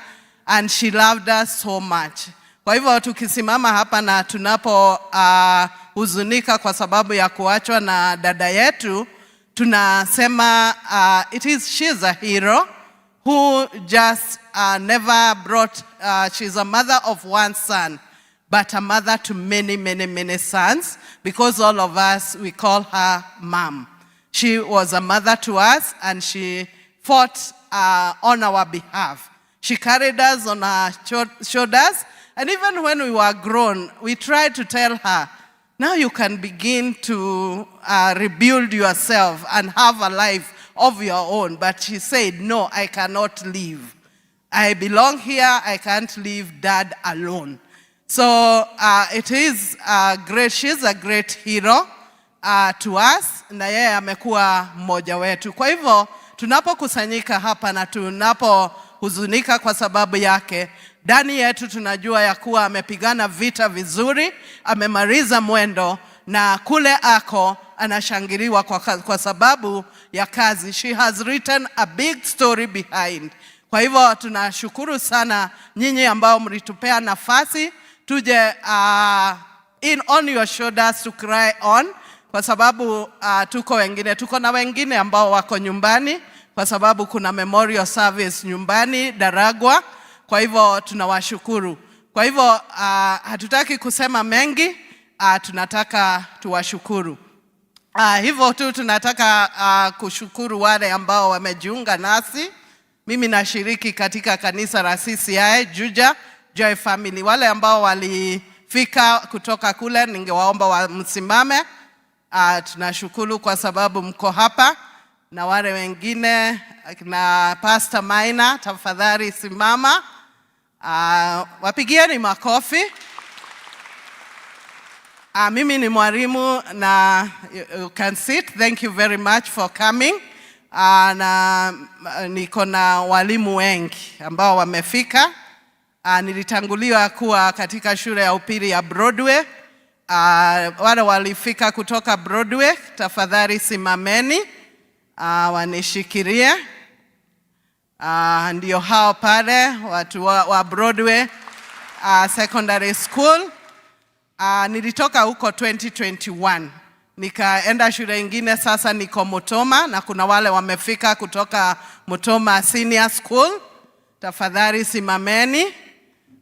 and she loved us so much. Kwa hivyo tukisimama hapa na tunapo huzunika kwa sababu ya kuachwa na dada yetu, tunasema it is she's a hero who just never brought, she's a mother of one son, but a mother to many, many, many sons, because all of us, we call her mom. She was a mother to us and she fought on our behalf. She carried us on her shoulders, and even when we were grown, we tried to tell her, now you can begin to rebuild yourself and have a life of your own. But she said, no, I cannot leave. I belong here. I can't leave dad alone. So it is a great, she's a great hero to us, na yeye amekuwa mmoja wetu. Kwa hivyo tunapokusanyika hapa na tunapohuzunika kwa sababu yake, ndani yetu tunajua ya kuwa amepigana vita vizuri, amemaliza mwendo na kule ako anashangiliwa kwa sababu ya kazi. She has written a big story behind. Kwa hivyo tunashukuru sana nyinyi ambao mlitupea nafasi tuje in on your shoulders to cry on, kwa sababu tuko wengine, tuko na wengine ambao wako nyumbani, kwa sababu kuna memorial service nyumbani Daragwa. Kwa hivyo tunawashukuru. Kwa hivyo hatutaki kusema mengi, tunataka tuwashukuru. Hivyo tu tunataka kushukuru wale ambao wamejiunga nasi. Mimi nashiriki katika kanisa la CCI Juja Joy Family. Wale ambao walifika kutoka kule, ningewaomba wamsimame. Tunashukuru kwa sababu mko hapa, na wale wengine na Pastor Maina, tafadhali simama. Wapigieni makofi. Mimi ni mwalimu na you can sit. Thank you very much for coming. Na niko na walimu wengi ambao wamefika. Nilitanguliwa kuwa katika shule ya upili ya Broadway. Wale walifika kutoka Broadway, tafadhali simameni, wanishikilie. Ndio hao pale watu wa Broadway Secondary School. Nilitoka huko 2021 nikaenda shule ingine, sasa niko Mutoma, na kuna wale wamefika kutoka Mutoma Senior School. Tafadhali simameni,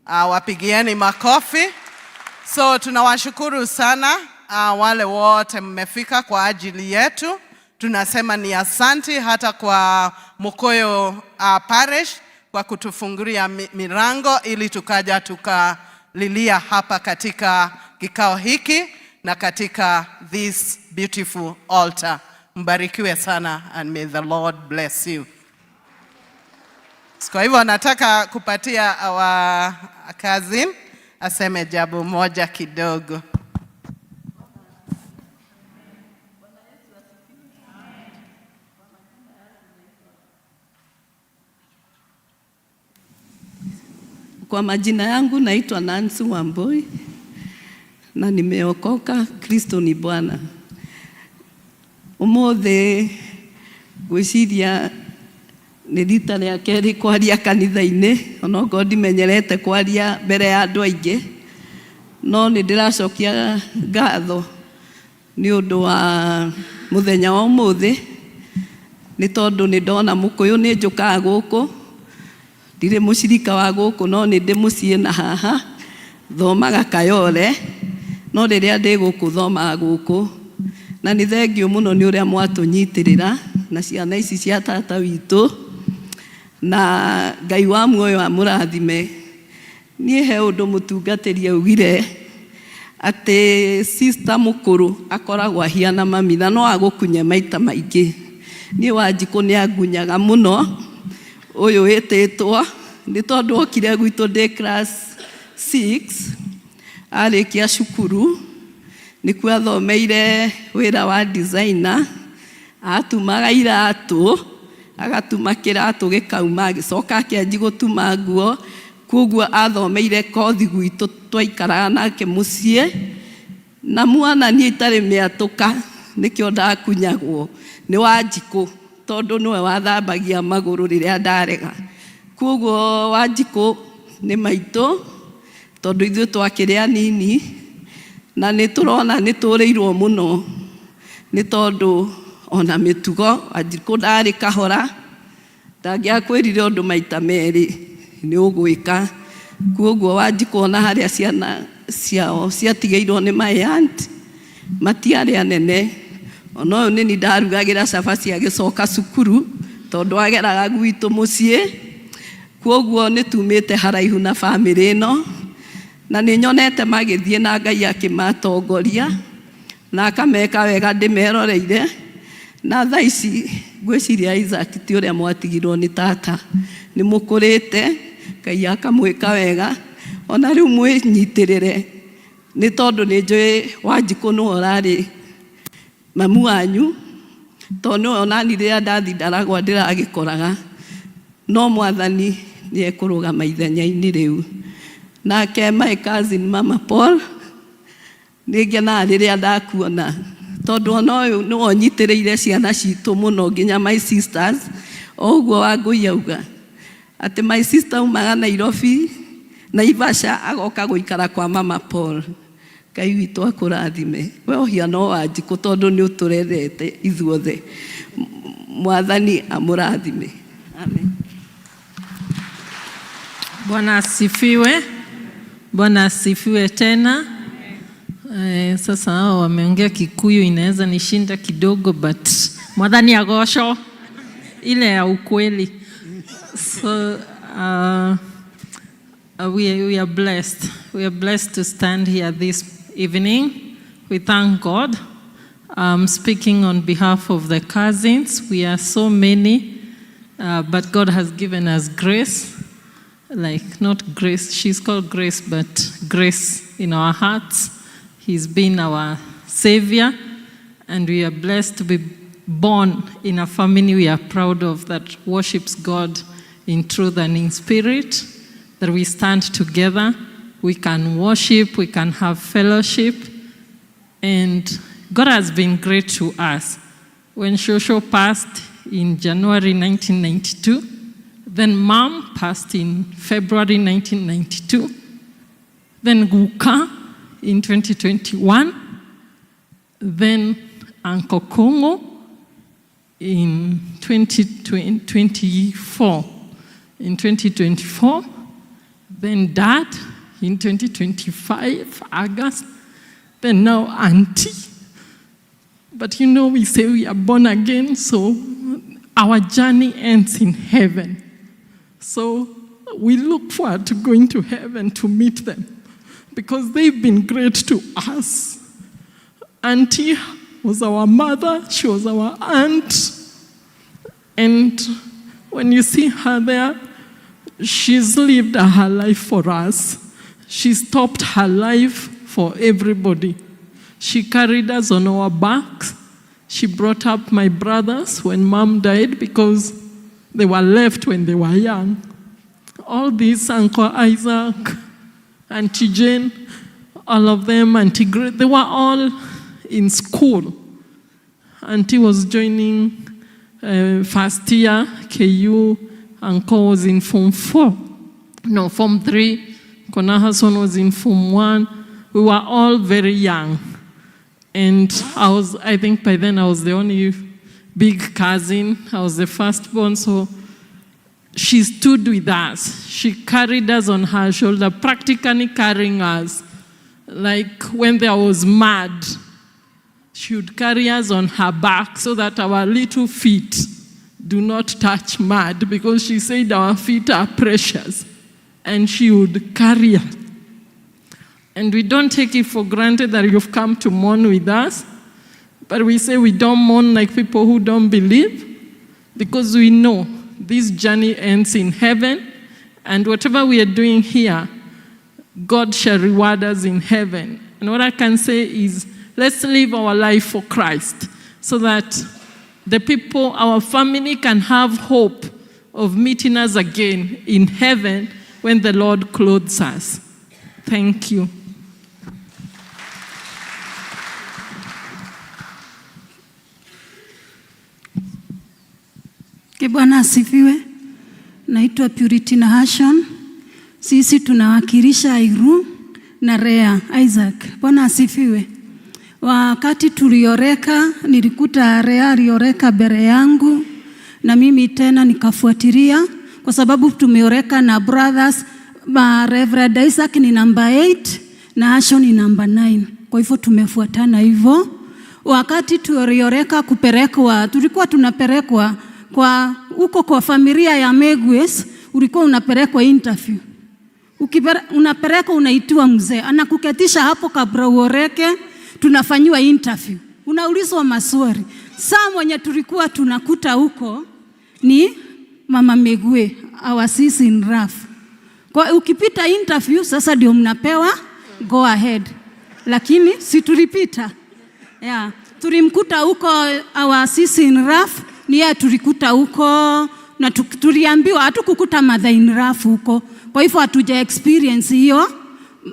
wapigieni makofi. So tunawashukuru sana wale wote mmefika kwa ajili yetu. Tunasema ni asanti hata kwa Mukoyo Parish kwa kutufungulia milango ili tukaja tukalilia hapa katika kikao hiki na katika this beautiful altar. Mbarikiwe sana and may the Lord bless you. Kwa hivyo nataka kupatia our cousin aseme jambo moja kidogo. Kwa majina yangu naitwa Nancy Wambui na nimeokoka. Kristo ni Bwana. Umuthi ngwiciria nĩ rita rĩa kerĩ kwaria kanitha-inĩ, onokorwo ndimenyerete kwaria mbere ya andũ aingĩ, no nĩ ndĩracokia ngatho nĩ ũndũ wa mũthenya wa ũmũthĩ, nĩ tondũ nĩ ndona mũkũyũ nĩ njũkaga gũkũ, ndirĩ mũcirika wa gũkũ no nĩ ndĩ mũciĩ na haha, thomaga Kayole, no rĩrĩa ndĩ gũkũ thomaga gũkũ, na nĩ thengiũ mũno nĩ ũrĩa mwatũnyitĩrĩra na ciana ici cia tata witũ, na Ngai wa muoyo amũrathime. Niĩ he ũndũ mũtungatĩri augire atĩ sister mũkũrũ akoragwo ahiana mami na no agũkunye maita maingĩ. Niĩ Wanjikũ nĩ angunyaga mũno, ũyũ wĩtĩtwo nĩ tondũ okire gwitũ ndĩ class 6 arĩkia cukuru, nĩkuo athomeire wĩra wa designer, atumaga iratũ, agatuma kĩratũ gĩkauma, agĩcoka akĩanjia gũtuma nguo, koguo athomeire kothi gwitũ twaikaraga nake mũciĩ, na mwana niĩ itarĩ mĩatũka nĩkĩo ndakunyagwo nĩ Wanjikũ tondũ nĩwe wathambagia magũrũ rĩrĩa ndarega. Koguo Wanjikũ nĩ maitũ tondũ ithuĩ twakĩrĩ anini, na nĩ tũrona nĩ tũrĩirwo mũno nĩ tondũ ona mĩtugo Wanjikũ ndarĩ kahora, ndangĩakwĩrire ũndũ maita merĩ nĩ ũgwĩka. Koguo Wanjikũ ona harĩa ciana ciao ciatigĩirwo nĩ my aunt matiarĩ anene, ona ũyũ nĩ niĩ ndarugagĩra cabaci agĩcoka cukuru tondũ ageraga gwitũ mũciĩ. Koguo nĩ tumĩte haraihu na bamĩrĩ ĩno, na nĩ nyonete magĩthiĩ na Ngai akĩmatongoria na akameka wega ndĩmeroreire. Na thaa ici ngwĩciria Isaac ti ũrĩa mwatigirwo nĩ tata, nĩ mũkũrĩte, Ngai akamwĩka wega, ona rĩu mwĩnyitĩrĩre nĩ tondũ nĩ njũĩ Wanjikũ nĩwe ũrarĩ mamu wanyu, tondũ nĩwe onani rĩrĩa ndathi ndaragwa ndĩragĩkoraga, no Mwathani nĩ ekũrũgama ithenya-inĩ rĩu. Nake my cousin Mama Paul, nĩ ngenaga rĩrĩa ndakuona tondũ ona ũyũ nĩwe ũnyitĩrĩire ciana citũ mũno nginya my sisters, o ũguo Wangũi auga atĩ my sister aumaga Nairobi, Naivasha agoka gũikara kwa Mama Paul. Ngai witũ akũrathime. We ũhiana o Wanjikũ tondũ nĩ ũtũrerete ithuothe. Mwathani amũrathime. Amen. Bwana asifiwe. Bwana asifiwe tena. Sasa hao wameongea Kikuyu inaweza nishinda kidogo, but Mwathani agocwo ile ya ukweli. So we are blessed. We are blessed to stand here this evening. We thank God. I'm speaking on behalf of the cousins. We are so many, but God has given us grace, like not Grace, she's called Grace, but grace in our hearts. He's been our savior, and we are blessed to be born in a family we are proud of that worships God in truth and in spirit, that we stand together, we can worship, we can have fellowship, and God has been great to us. When Shosho passed in January 1992, then Mom passed in February 1992, then Guka in 2021, then Uncle Kongo in 2024. In 2024, then Dad in 2025, August, then now Auntie. But we say we are born again, so our journey ends in heaven. So we look forward to going to heaven to meet them because they've been great to us. Auntie was our mother, she was our aunt. And when you see her there, she's lived her life for us. She stopped her life for everybody. She carried us on our backs. She brought up my brothers when Mom died because they were left when they were young. All these, Uncle Isaac, Auntie Jane, all of them, Auntie Grace, they were all in school. Auntie was joining first year, KU. Uncle was in Form 4. No, Form 3. Kona Hassan was in Form 1. We were all very young. And I think by then I was the only big cousin. I was the firstborn, so she stood with us. She carried us on her shoulder, practically carrying us. Like when there was mud, she would carry us on her back so that our little feet do not touch mud, because she said our feet are precious. And she would carry us. And we don't take it for granted that you've come to mourn with us, but we say we don't mourn like people who don't believe, because we know this journey ends in heaven, and whatever we are doing here, God shall reward us in heaven. And what I can say is, let's live our life for Christ, so that the people, our family, can have hope of meeting us again in heaven when the Lord clothes us. Thank you. Bwana asifiwe. Naitwa Purity Nahashon. Sisi tunawakilisha Airu na Rea Isaac. Bwana asifiwe. Wakati tulioreka, nilikuta Rea alioreka mbele yangu na mimi tena nikafuatilia, kwa sababu tumeoreka na brothers. Reverend Isaac ni namba 8 na Nahashon ni namba 9. Kwa hivyo tumefuatana hivyo. Wakati tulioreka kupelekwa, tulikuwa tunapelekwa kwa huko kwa familia ya Megwes, ulikuwa unapelekwa interview. Unapelekwa, unaitiwa mzee, anakuketisha hapo kabla uoreke, tunafanyiwa interview. Unaulizwa maswali. Saa mwenye tulikuwa tunakuta huko ni Mama Megwe, our sis in rough. Kwa ukipita interview sasa ndio mnapewa go ahead. Lakini si tulipita. Yeah. Tulimkuta huko our sis in rough, ni yeye tulikuta huko na tuliambiwa hatukukuta mother in rough huko. Kwa hivyo hatuja experience hiyo.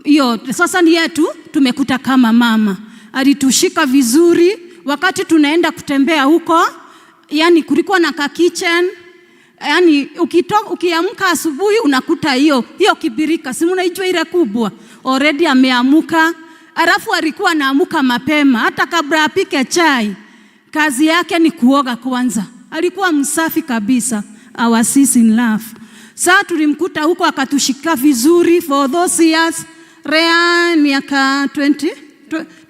Hiyo sasa ni yetu tumekuta kama mama. Alitushika vizuri wakati tunaenda kutembea huko. Yani kulikuwa na ka kitchen. Yani ukiamka asubuhi unakuta hiyo kibirika, si mnaijua ile kubwa. Already ameamuka. Alafu alikuwa anaamuka mapema hata kabla apike chai. Kazi yake ni kuoga kwanza. Alikuwa msafi kabisa, our sis in love. Saa tulimkuta huko akatushika vizuri for those years. Rea miaka 20,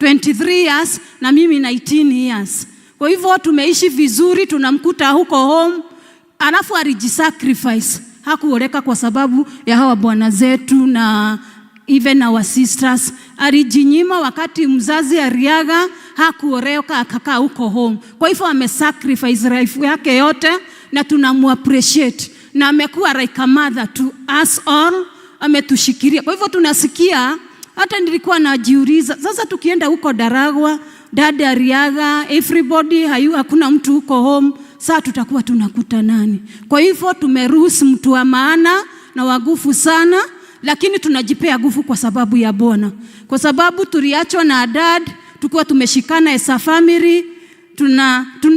23 years na mimi 19 years. Kwa hivyo tumeishi vizuri, tunamkuta huko home, alafu alijisacrifice, hakuoleka kwa sababu ya hawa bwana zetu na even our sisters. Alijinyima wakati mzazi aliaga, hakuoleka akakaa huko home. Kwa hivyo amesacrifice life yake yote na tunamu appreciate na amekuwa like a mother to us all, ametushikilia. Kwa hivyo tunasikia, hata nilikuwa najiuliza sasa, tukienda huko Daragwa, dada aliaga, everybody hayu, hakuna mtu huko home, saa tutakuwa tunakuta nani? Kwa hivyo tumelose mtu wa maana na wa nguvu sana, lakini tunajipea nguvu kwa sababu ya Bwana, kwa sababu tuliachwa na dad tukiwa tumeshikana as a family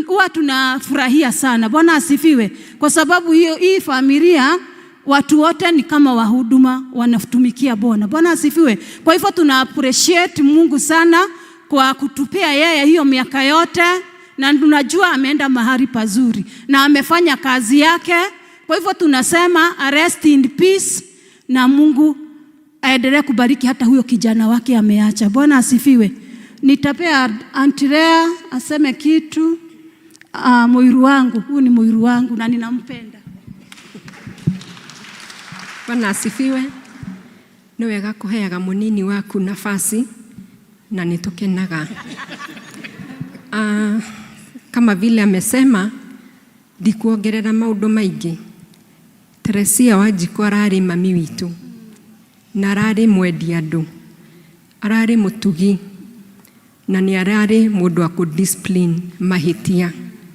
huwa tunafurahia sana. Bwana asifiwe, kwa sababu hiyo hii familia watu wote ni kama wahuduma wanatumikia Bwana. Bwana asifiwe. Kwa hivyo tuna appreciate Mungu sana kwa kutupea yeye hiyo miaka yote, na tunajua ameenda mahali pazuri na amefanya kazi yake. Kwa hivyo tunasema rest in peace, na Mungu aendelee kubariki hata huyo kijana wake ameacha. Bwana asifiwe. Nitapea Auntie Lea aseme kitu. Muiru wangu, huyu ni muiru wangu na ninampenda. Bwana asifiwe. Nĩ wega kũheaga mũnini waku nafasi na nĩtũkenaga. Kama vile amesema ndikuongerera maũndũ maingĩ. Teresia Wanjikũ ararĩ mami witũ na ararĩ mwendi andũ, ararĩ mũtugi na nĩ ararĩ mũndũ wa kũ discipline mahĩtia.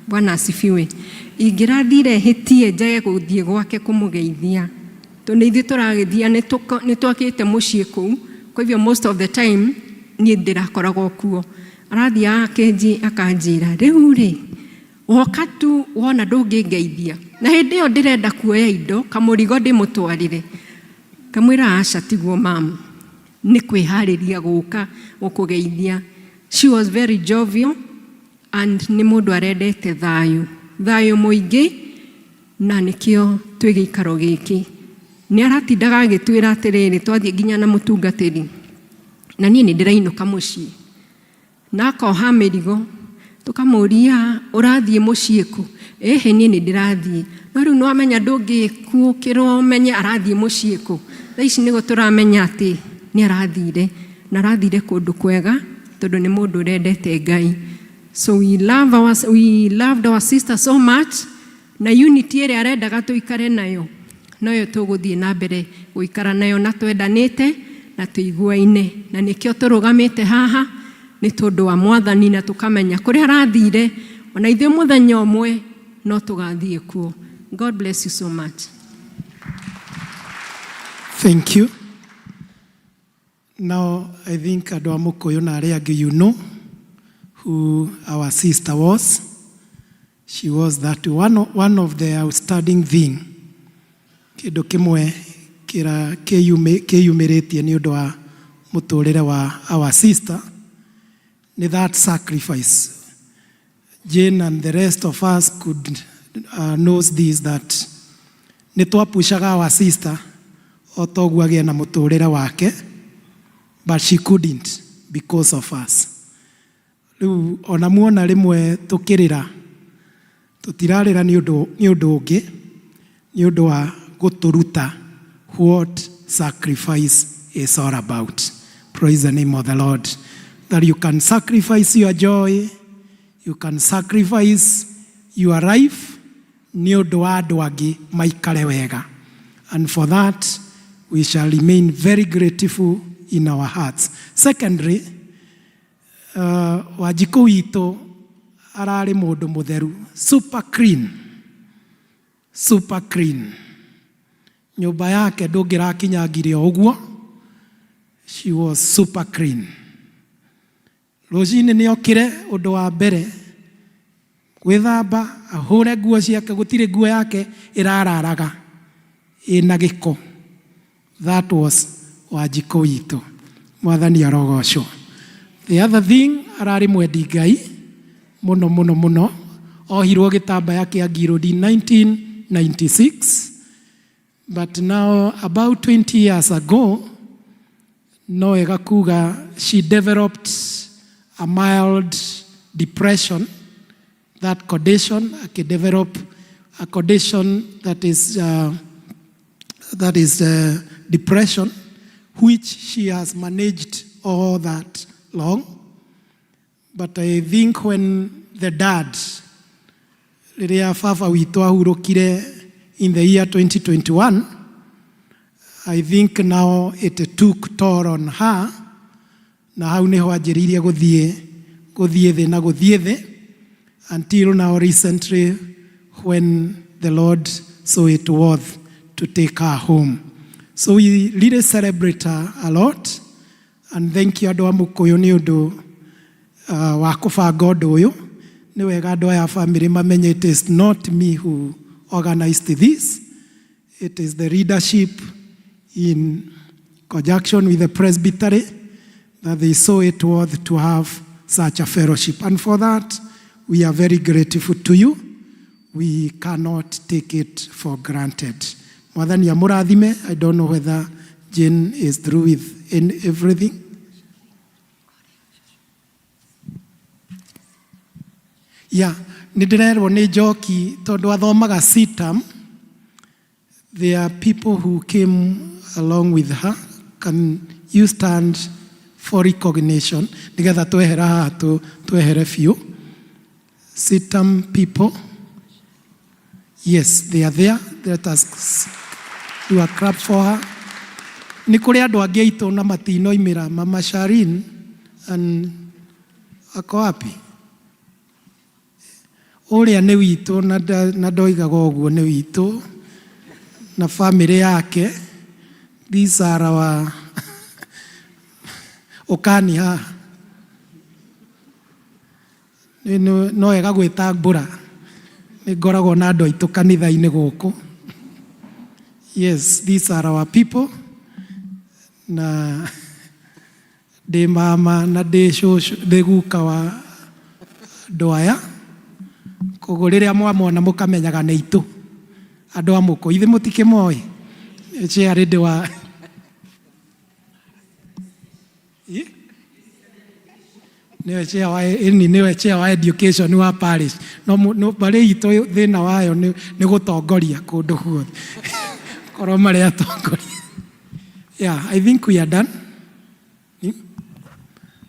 Bwana asifiwe. Ingĩrathire hĩtie njage gũthiĩ gwake kũmũgeithia tondũ nĩ ithuĩ tũragĩthiĩ nĩ twakĩte mũciĩ kũu, kwa hivyo most of the time niĩ ndĩrakoragwo kuo. Arathiaga akenji akanjĩra rĩu rĩ woka tu wona ndũngĩngeithia, na hĩndĩ ĩyo ndĩrenda kuoya indo kamũrigo ndĩmũtwarĩre, kamwĩra aca tiguo mam, nĩ kwĩharĩria gũka gũkũgeithia. She was very jovial and nĩ mũndũ arendete thayũ, thayũ mũingĩ, na nĩkĩo twĩ gĩikaro gĩkĩ. Nĩ aratindaga agĩtwĩra atĩrĩrĩ, twathiĩ nginya na mũtungatĩri na niĩ nĩ ndĩrainũka mũciĩ na akoha mĩrigo, tũkamũria ũrathiĩ mũciĩ kũ? Ĩhĩ niĩ nĩ ndĩrathiĩ, no rĩu nĩ wamenya ndũngĩkuũkĩrwo ũmenye arathiĩ mũciĩ kũ. Thaa ici nĩguo tũramenya atĩ nĩ arathire na arathire kũndũ kwega tondũ nĩ mũndũ ũrendete Ngai. So we loved our sister so much, na unity ĩrĩa arendaga tũikare nayo noyo tũgũthiĩ na mbere gũikara nayo na twendanĩte na tũiguaine, na nĩkĩo tũrũgamĩte haha nĩ tondũ wa Mwathani na tũkamenya kũrĩa arathire ona ithuĩ mũthenya ũmwe no tũgathiĩ kuo. God bless you so much. Thank you. Now, I think andũ a Mũkũyũ na arĩa angĩ, you know who our sister was. She was that one of the outstanding thing. Kĩndũ kĩmwe kĩra kĩyumĩrĩtie nĩ ũndũ wa mũtũrĩre wa our sister nĩ that sacrifice. Jane and the rest of us could knows this, that nĩ twapushaga our sister o toguo agĩe na mũtũrĩre wake, but she couldn't because of us. Rĩu ona muona rĩmwe tũkĩrĩra, tũtirarĩra nĩ ũndũ ũngĩ, nĩ ũndũ wa gũtũruta what sacrifice is all about. Praise the name of the Lord. That you can sacrifice your joy, you can sacrifice your life nĩ ũndũ wa andũ angĩ maikare wega. And for that, we shall remain very grateful in our hearts. Secondly, Wanjikũ witũ ararĩ mũndũ mũtheru, super clean, super clean. Nyũmba yake ndũngĩrakinyangire o ũguo, she was super clean. Rũcinĩ nĩ okire, ũndũ wa mbere gwĩthamba, ahũre nguo ciake, gũtirĩ nguo yake ĩrararaga ĩna gĩko. That was Wanjikũ witũ. Mwathani arogocwo. The other thing, ararĩ mwendi Ngai mũno mũno mũno. Ohirwo gĩtambaya kĩa Ngirũndi 1996. But now, about 20 years ago, no wega kuga she developed a mild depression, that condition, develop a condition that is depression, which she has managed all that long. But I think when the dad, rĩrĩa baba witũ ahurũkire in the year 2021, I think now it took toll on her, na hau nĩho anjĩrĩirie gũthiĩ thĩ na gũthiĩ thĩ until now recently when the Lord saw it worth to take her home. So we really celebrate her a lot, and thank you andũ a Mũkũyũ nĩ ũndũ wa kũbanga ũndũ ũyũ. Nĩ wega andũ aya a family mamenye it is not me who organized this. It is the leadership in conjunction with the presbytery that they saw it worth to have such a fellowship. And for that, we are very grateful to you. We cannot take it for granted. Mwathani amũrathime. I don't know whether Jane is through with everything. Yeah, nĩ ndĩrerwo nĩ Njoki tondũ athomaga CITAM. There are people who came along with her. Can you stand for recognition? Nĩgetha twehera haha twehere biũ. CITAM people. Yes, they are there. Let us do a clap for her. Nĩ kũrĩ andũ angĩ aitũ na matinoimĩra. Mama Sharin and ako wapi? Ũrĩa nĩ witũ na ndoigaga ũguo nĩ witũ na family yake. These are our ũkani haha. No wega gwĩta mbũra. Nĩ ngoragwo na andũ aitũ kanitha-inĩ gũkũ. Yes, these are our people. Na ndĩ mama na ndĩ cũcũ, ndĩ guka wa andũ aya. Koguo rĩrĩa mwamona mũkamenyaga nĩ itũ. Andũ a mũkũ, ithe mũtikĩmoĩ. Chair ndĩ wa Ĩ? Nĩwe chair wa ĩni, nĩwe chair wa education wa parish. No no mbarĩ itũ thĩna wayo nĩ gũtongoria kũndũ guothe. Korwo marĩ atongoria. Yeah, I think we are done.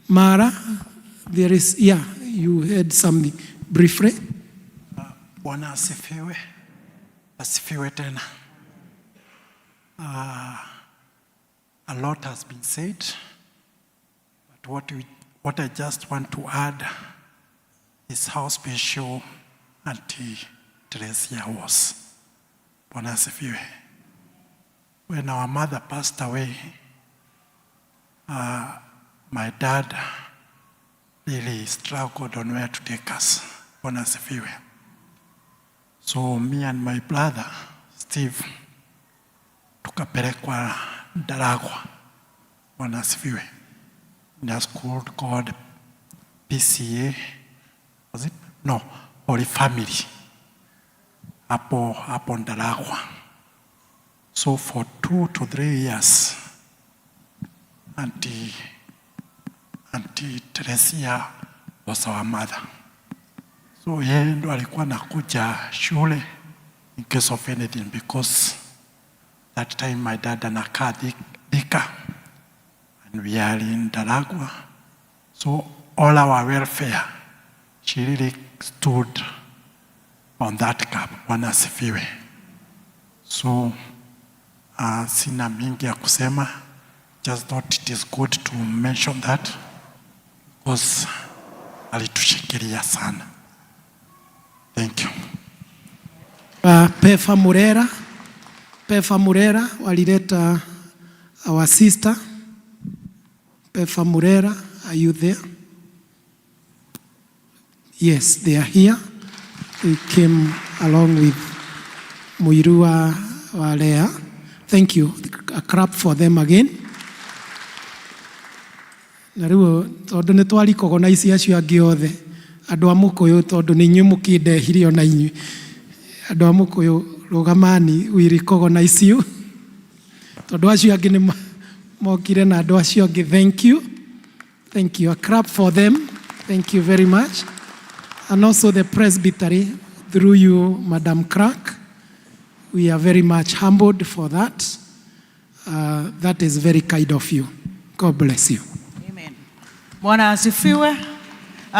Mara, there is, yeah, you had something briefly. Bwana asifiwe. Asifiwe tena. A lot has been said, but what I just want to add is how special Auntie Teresia was. Bwana asifiwe. When our mother passed away, my dad really struggled on where to take us. Bwana asifiwe. So me and my brother, Steve, tukapelekwa Ndaragwa. Bwana asifiwe. In a school called PCA, was it? No, Holy Family. Hapo Ndaragwa. So for 2 to 3 years, Auntie Teresia was our mother. So yeye ndo alikuwa anakuja shule in case of anything, because that time my dad anakaa Thika and we are in Ndaragwa. So all our welfare, she really stood on that gap. Bwana asifiwe. So sina mingi ya kusema, just thought it is good to mention that because alitushikilia sana. Thank you. Pefa Murera, Pefa Murera walileta our sister. Pefa Murera, are you there? Yes, they are here. They came along with Muirua Walea. Thank you. A clap for them again. Na rĩu tondũ nĩ twarikogona ici acio angĩ othe andũ a Mũkũyũ tondũ nĩ inyuĩ mũkĩndehire ona inyuĩ. Andũ a Mũkũyũ rũgamani, we recognize you, tondũ acio angĩ nĩ mokire na andũ acio angĩ. Thank you, thank you. A clap for them. Thank you very much. And also the presbytery, through you, Madam Clerk, we are very much humbled for that. That is very kind of you. God bless you. Bwana asifiwe.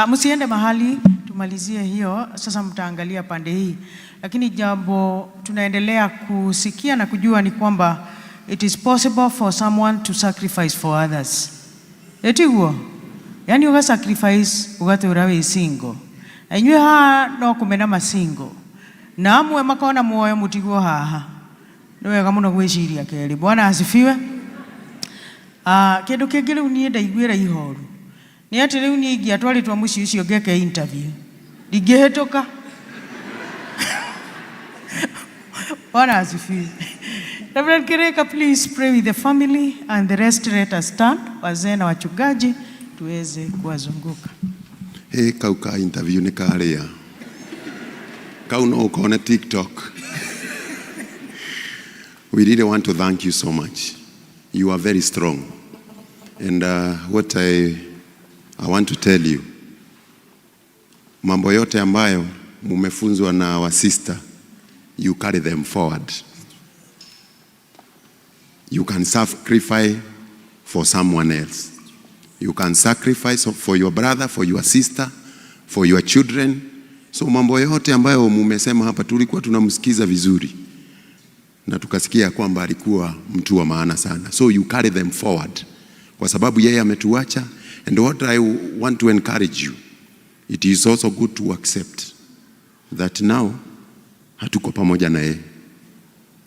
Msiende mahali, tumalizie hiyo. Sasa mtaangalia pande hii, lakini jambo tunaendelea kusikia na kujua ni kwamba it is possible for someone to sacrifice for others. Etiguo, yani uga sacrifice ugatura wi single, na inyuĩ haha no kũmena masingle na amwe makona muoyo mũtigwo haha. Nĩ wega mũno gwĩciria kerĩ. Bwana asifiwe. Kĩndũ kĩngĩ rĩu niĩ ndaiguĩra ihoru nĩ atĩ rĩu niĩ ingĩatwarĩtwo mũciĩ ũcio ngeke interview, ndingĩhĩtũka. Bwana asifiwe. Reverend Kireka, please pray with the family and the rest let us stand, wazee na wachungaji tuweze kuwazunguka. Hĩ, kau ka interview nĩ karĩa kau no ũkone TikTok. We really want to thank you so much. You are very strong, and what I want to tell you, mambo yote ambayo mumefunzwa na our sister, you carry them forward. You can sacrifice for someone else. You can sacrifice for your brother, for your sister, for your children. So mambo yote ambayo mumesema hapa, tulikuwa tunamsikiza vizuri na tukasikia kwamba alikuwa mtu wa maana sana. So you carry them forward, kwa sababu yeye ametuacha. And what I want to encourage you, it is also good to accept that now hatuko pamoja na yeye.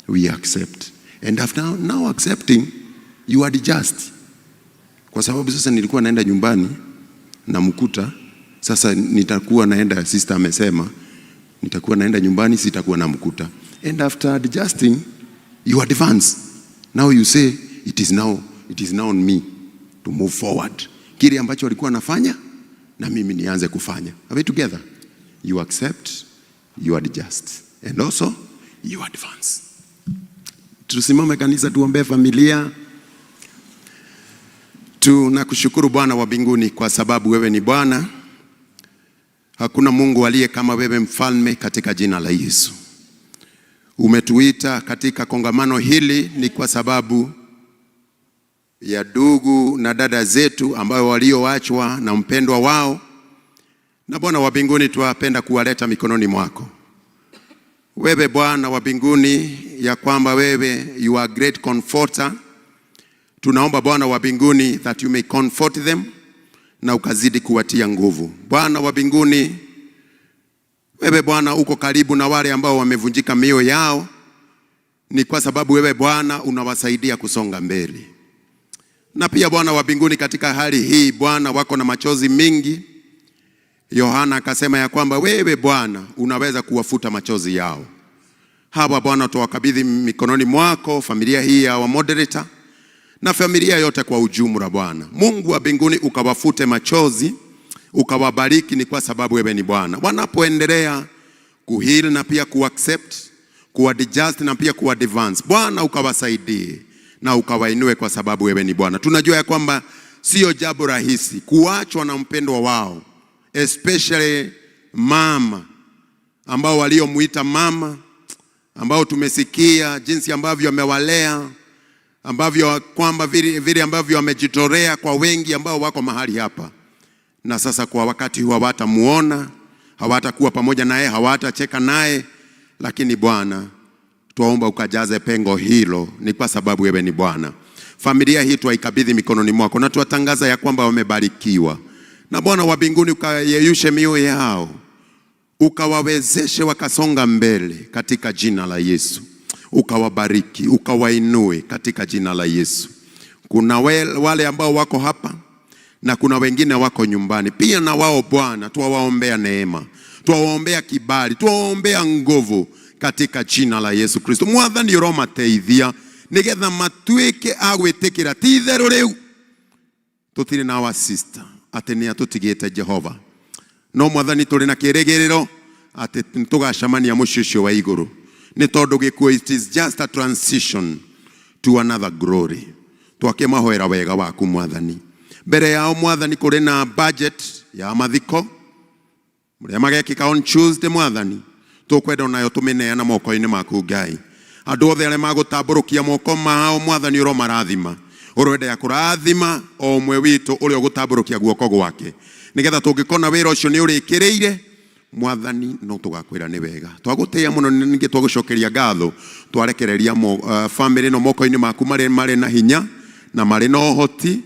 We accept, and after now accepting, you adjust, kwa sababu sasa nilikuwa naenda nyumbani na mkuta, sasa nitakuwa naenda, sister amesema nitakuwa naenda nyumbani, sitakuwa na mkuta. And after adjusting, you advance. Now you say it is now on me to move forward. Kile ambacho alikuwa anafanya na mimi nianze kufanya. Are we together? You accept, you adjust, and also you advance. Tusimame kanisa, tuombee familia. Tunakushukuru Bwana wa mbinguni kwa sababu wewe ni Bwana. Hakuna Mungu aliye kama wewe, mfalme, katika jina la Yesu. Umetuita katika kongamano hili ni kwa sababu ya ndugu na dada zetu ambao walioachwa na mpendwa wao, na Bwana wa mbinguni, twapenda kuwaleta mikononi mwako wewe Bwana wa mbinguni, ya kwamba wewe, you are great comforter. Tunaomba Bwana wa mbinguni that you may comfort them na ukazidi kuwatia nguvu. Bwana wa mbinguni, wewe Bwana uko karibu na wale ambao wamevunjika mioyo yao, ni kwa sababu wewe Bwana unawasaidia kusonga mbele. Na pia Bwana wa mbinguni, katika hali hii Bwana, wako na machozi mingi. Yohana akasema ya kwamba wewe Bwana unaweza kuwafuta machozi yao. Hawa Bwana tuwakabidhi mikononi mwako, familia hii ya wa moderator na familia yote kwa ujumla. Bwana Mungu wa mbinguni, ukawafute machozi, ukawabariki, ni kwa sababu wewe ni Bwana. Wanapoendelea kuheal na pia kuaccept, kuadjust na pia kuadvance, Bwana ukawasaidie na ukawainue, kwa sababu wewe ni Bwana. Tunajua ya kwamba sio jambo rahisi kuachwa na mpendwa wao, especially mama ambao waliomuita mama, ambao tumesikia jinsi ambavyo amewalea, ambavyo kwamba vile, vile ambavyo amejitolea kwa wengi ambao wako mahali hapa, na sasa kwa wakati huu hawatamuona, hawatakuwa pamoja naye, hawatacheka naye, lakini Bwana twaomba ukajaze pengo hilo, ni kwa sababu wewe ni Bwana. Familia hii twaikabidhi mikononi mwako na twatangaza ya kwamba wamebarikiwa, na Bwana wa mbinguni ukayeyushe mioyo yao, ukawawezeshe wakasonga mbele katika jina la Yesu, ukawabariki, ukawainue katika jina la Yesu. Kuna wale ambao wako hapa na kuna wengine wako nyumbani pia, na wao Bwana twawaombea neema, twawaombea kibali, twawaombea nguvu katika jina la Yesu Kristo. Mwathani ũromateithia nigetha matuĩke a gwĩtĩkĩra ti itherũ rĩu tũtirĩ na our sister atĩ nĩ atũtigĩte Jehova, no Mwathani tũrĩ na kĩrĩgĩrĩro Atĩ nĩtũgacemania mũciĩ ũcio wa igũrũ, nĩ tondũ gĩkuũ, it is just a transition to another glory. Twakĩmahoera wega waku, Mwathani. Mbere yao, Mwathani, kũrĩ na budget ya mathiko marĩa magekĩka on Tuesday. Mwathani, tũkwenda onayo tũmĩneana moko-inĩ maku, Ngai. Andũ othe arĩa magũtambũrũkia moko mao, Mwathani, ũromarathima. Ũrendea kũrathima o ũmwe witũ ũrĩa ũgũtambũrũkia guoko gwake, nĩgetha tũngĩkona wĩra ũcio nĩ ũrĩkĩrĩire, Mwathani, no tũgakwĩra nĩ wega. Twagũtĩĩa mũno, ningĩ twagũcokeria ngatho. Twarekereria family ĩno moko-inĩ maku marĩ na hinya na marĩ na ũhoti.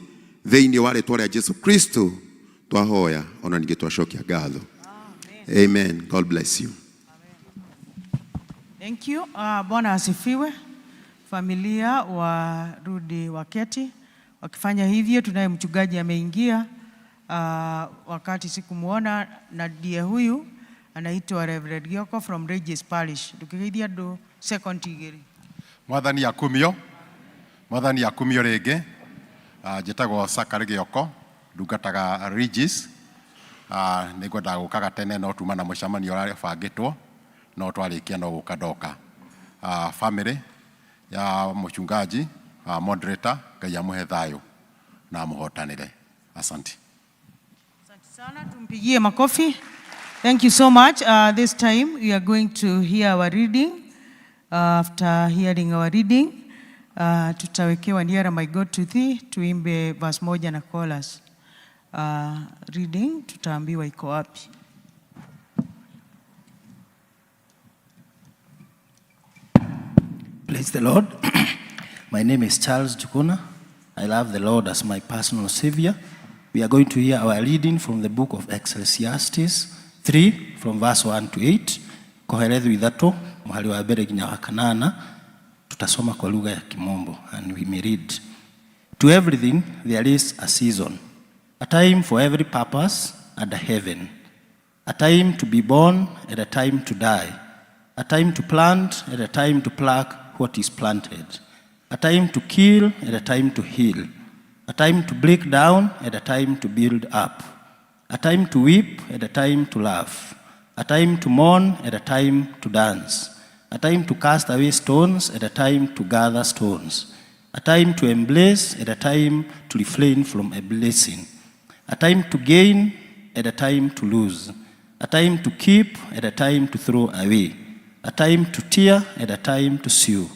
Thĩinĩ wa rĩtwa rĩa Jesu Kristo twahoya, ona ningĩ twacokia ngatho. Amen. God bless you. Thank you. Bwana asifiwe. Familia warudi waketi. Wakifanya hivyo, tunaye mchungaji ameingia. Wakati sikumuona, na ndiye huyu anaitwa Reverend Gioko from Regis Parish. Tukigeithia andu second igĩrĩ. Mwathani akumio, Mwathani akumio rĩngĩ. Njĩtagwo Sakari Gĩoko, ndungataga Regis. Nĩ ngwendaga gũkaga tene, no tuma na mũcemanio ũrabangĩtwo, no twarĩkia no gũka ndoka. Family ya mũchungaji, moderator, Ngai amũhe thayũ na amũhotanĩre. Asante. Sana, tumpigie makofi. Thank you so much. This time we are going to hear our reading. After hearing our reading, tutawekewa Nearer My God to Thee, tuimbe verse moja na chorus. Reading tutaambiwa iko wapi. Praise the Lord. My name is Charles Jukuna. I love the Lord as my personal Savior. We are going to hear our reading from the book of Ecclesiastes 3 from verse 1 to 8. Kohelethu 3 muhari wa mbere nginya wa kanana. Tutasoma kwa lugha ya Kimombo and we may read. To everything there is a season, a time for every purpose under heaven, a time to be born and a time to die, a time to plant and a time to pluck what is planted, a time to kill and a time to heal, a time to break down and a time to build up, a time to weep and a time to laugh, a time to mourn and a time to dance, a time to cast away stones and a time to gather stones, a time to embrace and a time to refrain from embracing, a time to gain and a time to lose, a time to keep and a time to throw away, a time to tear and a time to sew,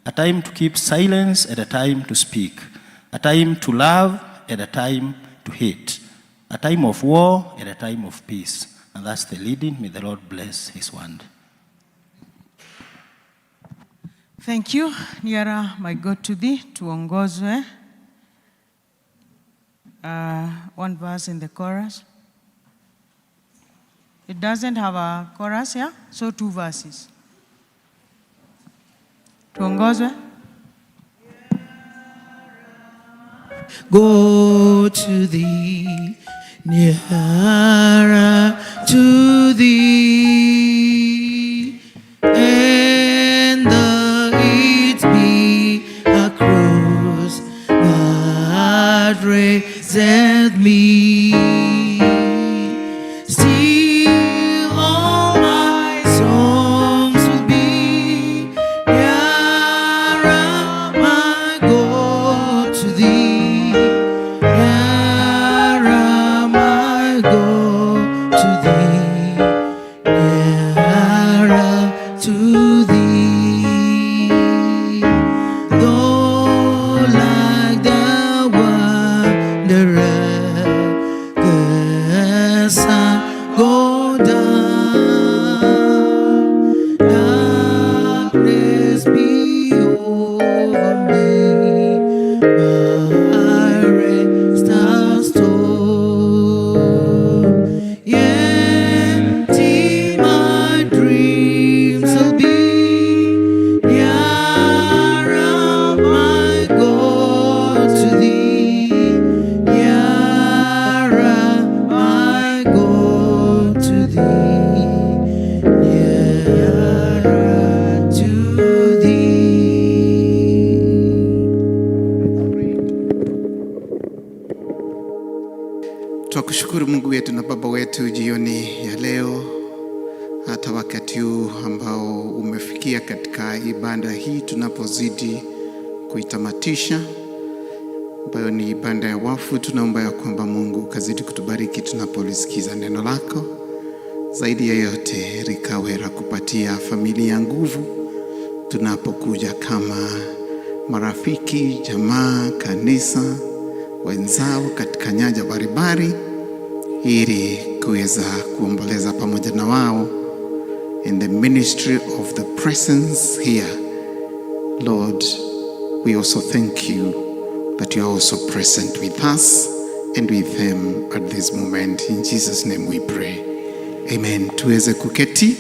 a time to keep silence and a time to speak, a time to love and a time to hate, a time of war and a time of peace. And that's the leading. May the Lord bless his word. Thank you. Nearer My God to Thee, tuongozwe. One verse in the chorus. It doesn't have a chorus, yeah? So two verses. Tuongozwe. Go to thee, nearer to thee, and though it be a cross that raiseth me, still all my songs will be nearer, my God, to thee, nearer, my God, to thee, nearer to thee. Though like the wanderer the sun go down, darkness be over me, my rest stone. Yet in my dreams will be nearer, my God, to thee, nearer, my God, to thee, nearer to thee. Twakushukuru Mungu wetu na Baba wetu jioni ya leo, hata ambao umefikia katika ibada hii tunapozidi kuitamatisha, ambayo ni ibada ya wafu. Tunaomba ya kwamba Mungu ukazidi kutubariki tunapolisikiza neno lako. Zaidi ya yote, likawe la kupatia familia nguvu tunapokuja kama marafiki, jamaa, kanisa, wenzao katika nyanja mbalimbali, ili kuweza kuomboleza pamoja na wao in the ministry of the presence here. Lord, we also thank you that you are also present with us and with them at this moment. In Jesus' name we pray. Amen. Tuweze kuketi.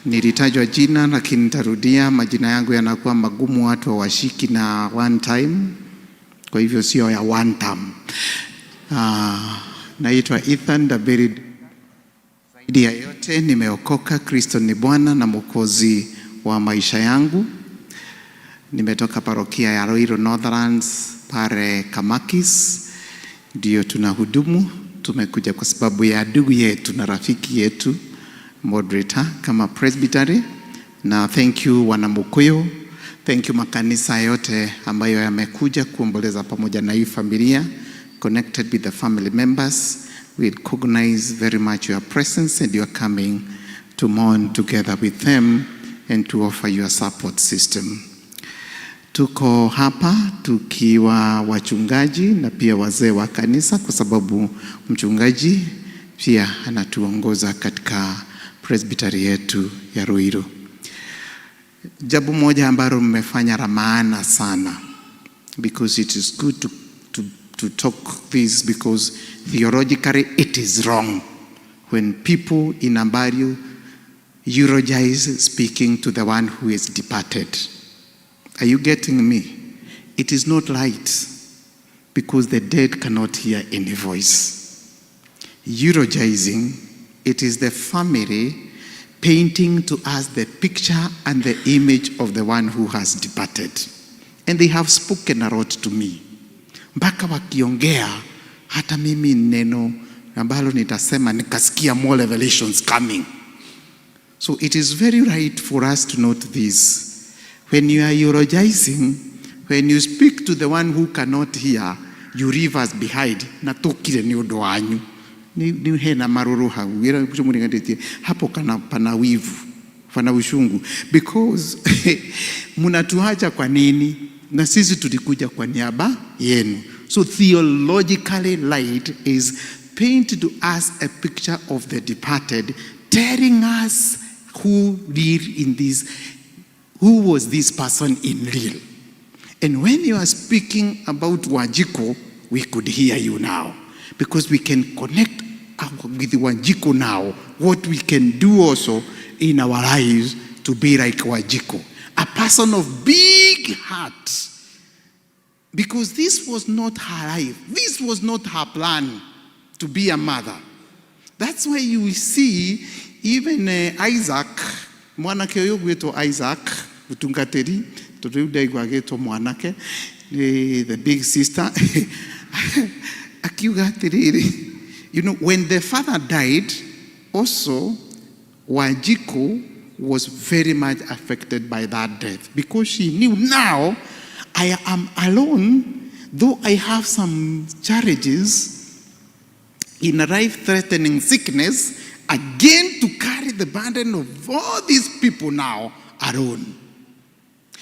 Nilitajwa jina lakini nitarudia. Majina yangu yanakuwa magumu, watu hawashiki na one time, kwa hivyo sio ya one time. Naitwa Ethan Dabiri. Zaidi ya yote nimeokoka, Kristo ni Bwana na Mwokozi wa maisha yangu. Nimetoka parokia ya Ruiru Northlands pale Kamakis, ndio tunahudumu. Tumekuja kwa sababu ya ndugu yetu na rafiki yetu moderator kama presbytery, na thank you wanamukuyu, thank you makanisa yote ambayo yamekuja kuomboleza pamoja na hii familia, connected with the family members. We recognize very much your presence and your coming to mourn together with them and to offer your support system. Tuko hapa tukiwa wachungaji na pia wazee wa kanisa, kwa sababu mchungaji pia anatuongoza katika presbytery yetu ya Ruiru. Jambo moja ambalo mmefanya la maana sana, because it is good to talk this, because theologically it is wrong when people in a burial eulogize speaking to the one who is departed. Are you getting me? It is not right because the dead cannot hear any voice. Eulogizing, it is the family painting to us the picture and the image of the one who has departed. And they have spoken a lot to me. Mpaka wakiongea hata mimi neno ambalo nitasema nikasikia more revelations coming. So it is very right for us to note this. When you are eulogizing, when you speak to the one who cannot hear, you leave us behind. Na tukire ni undu wanyu. Ni hena maruru hau. Wira mũringanĩtie hapo kana pana wivu, pana ushungu because mnatuacha kwa nini? Na sisi tulikuja kwa niaba yenu. So theologically light is paint to us a picture of the departed, telling us who real in this, who was this person in real. And when you are speaking about Wanjiku, we could hear you now because we can connect with Wanjiku now, what we can do also in our lives to be like Wanjiku, a person of big heart. Because this was not her life, this was not her plan to be a mother. That's why you see even Isaac, mwanake ũyũ gwĩtwo Isaac, mũtungatĩri, tondũ rĩu ndaigua agĩtwo mwanake, nĩ the big sister, akiuga atĩrĩrĩ, when the father died, also Wanjiku was very much affected by that death because she knew, now I am alone, though I have some challenges in a life-threatening sickness, again to carry the burden of all these people now alone.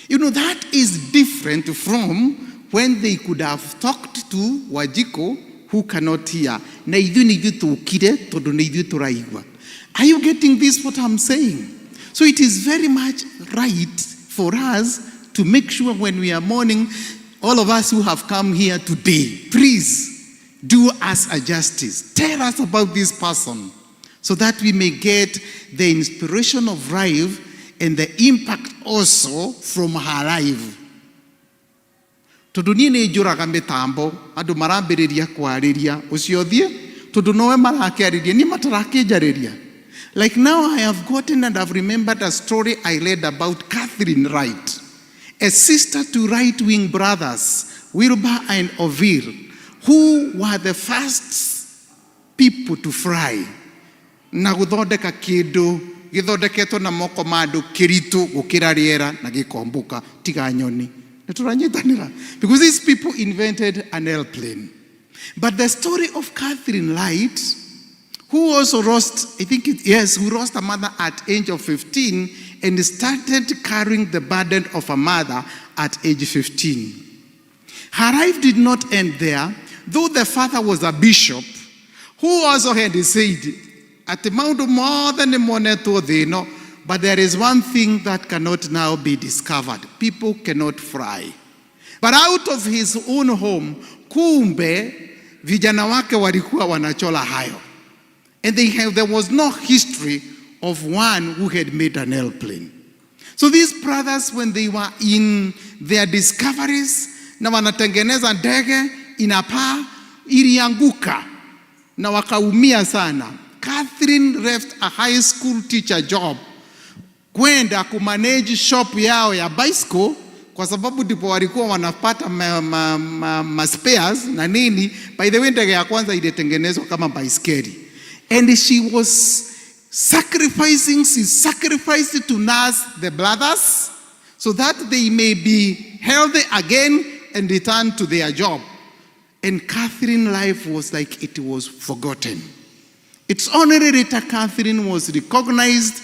That is different from when they could have talked to Wanjiku who cannot hear. Na ithuĩ nĩ ithuĩ tũkire tondũ nĩ ithuĩ tũraigua. Are you getting this what I'm saying? So it is very much right for us to make sure when we are mourning, all of us who have come here today, please do us a justice. Tell us about this person so that we may get the inspiration of life and the impact also from her life. Tondũ niĩ nĩ njũraga mĩtambo andũ marambĩrĩria kwarĩria ũcio thiĩ tondũ nowe marakĩarĩria niĩ matarakĩnjarĩria. Like now I have gotten and I've remembered a story I read about Catherine Wright, a sister to Wright wing brothers Wilbur and Orville, who were the first people to fly. Na guthondeka kindu githondeketwo na moko ma andu kiritu gukira riera na gikombuka tiga nyoni. Nĩ tũranyitanĩra? Because these people invented an airplane. But the story of Catherine Light, who also lost, I think it, yes, who lost a mother at age of 15 and started carrying the burden of a mother at age 15. Her life did not end there, though the father was a bishop who also had said, atĩ maũndũ mothe nĩ monetwo thĩ ĩno, but there is one thing that cannot now be discovered. People cannot fly. But out of his own home, kumbe vijana wake walikuwa wanachora hayo. And there was no history of one who had made an airplane. So these brothers, when they were in their discoveries, na wanatengeneza ndege inapaa, ilianguka na wakaumia sana. Catherine left a high school teacher job kwenda kumanage shop yao ya bicycle kwa sababu ndipo walikuwa wanapata ma spares na nini. By the way, ndege ya kwanza ilitengenezwa kama baiskeli, and she was sacrificing, she sacrificed to nurse the brothers so that they may be healthy again and return to their job. And Catherine's life was like it was forgotten. It's only later Catherine was recognized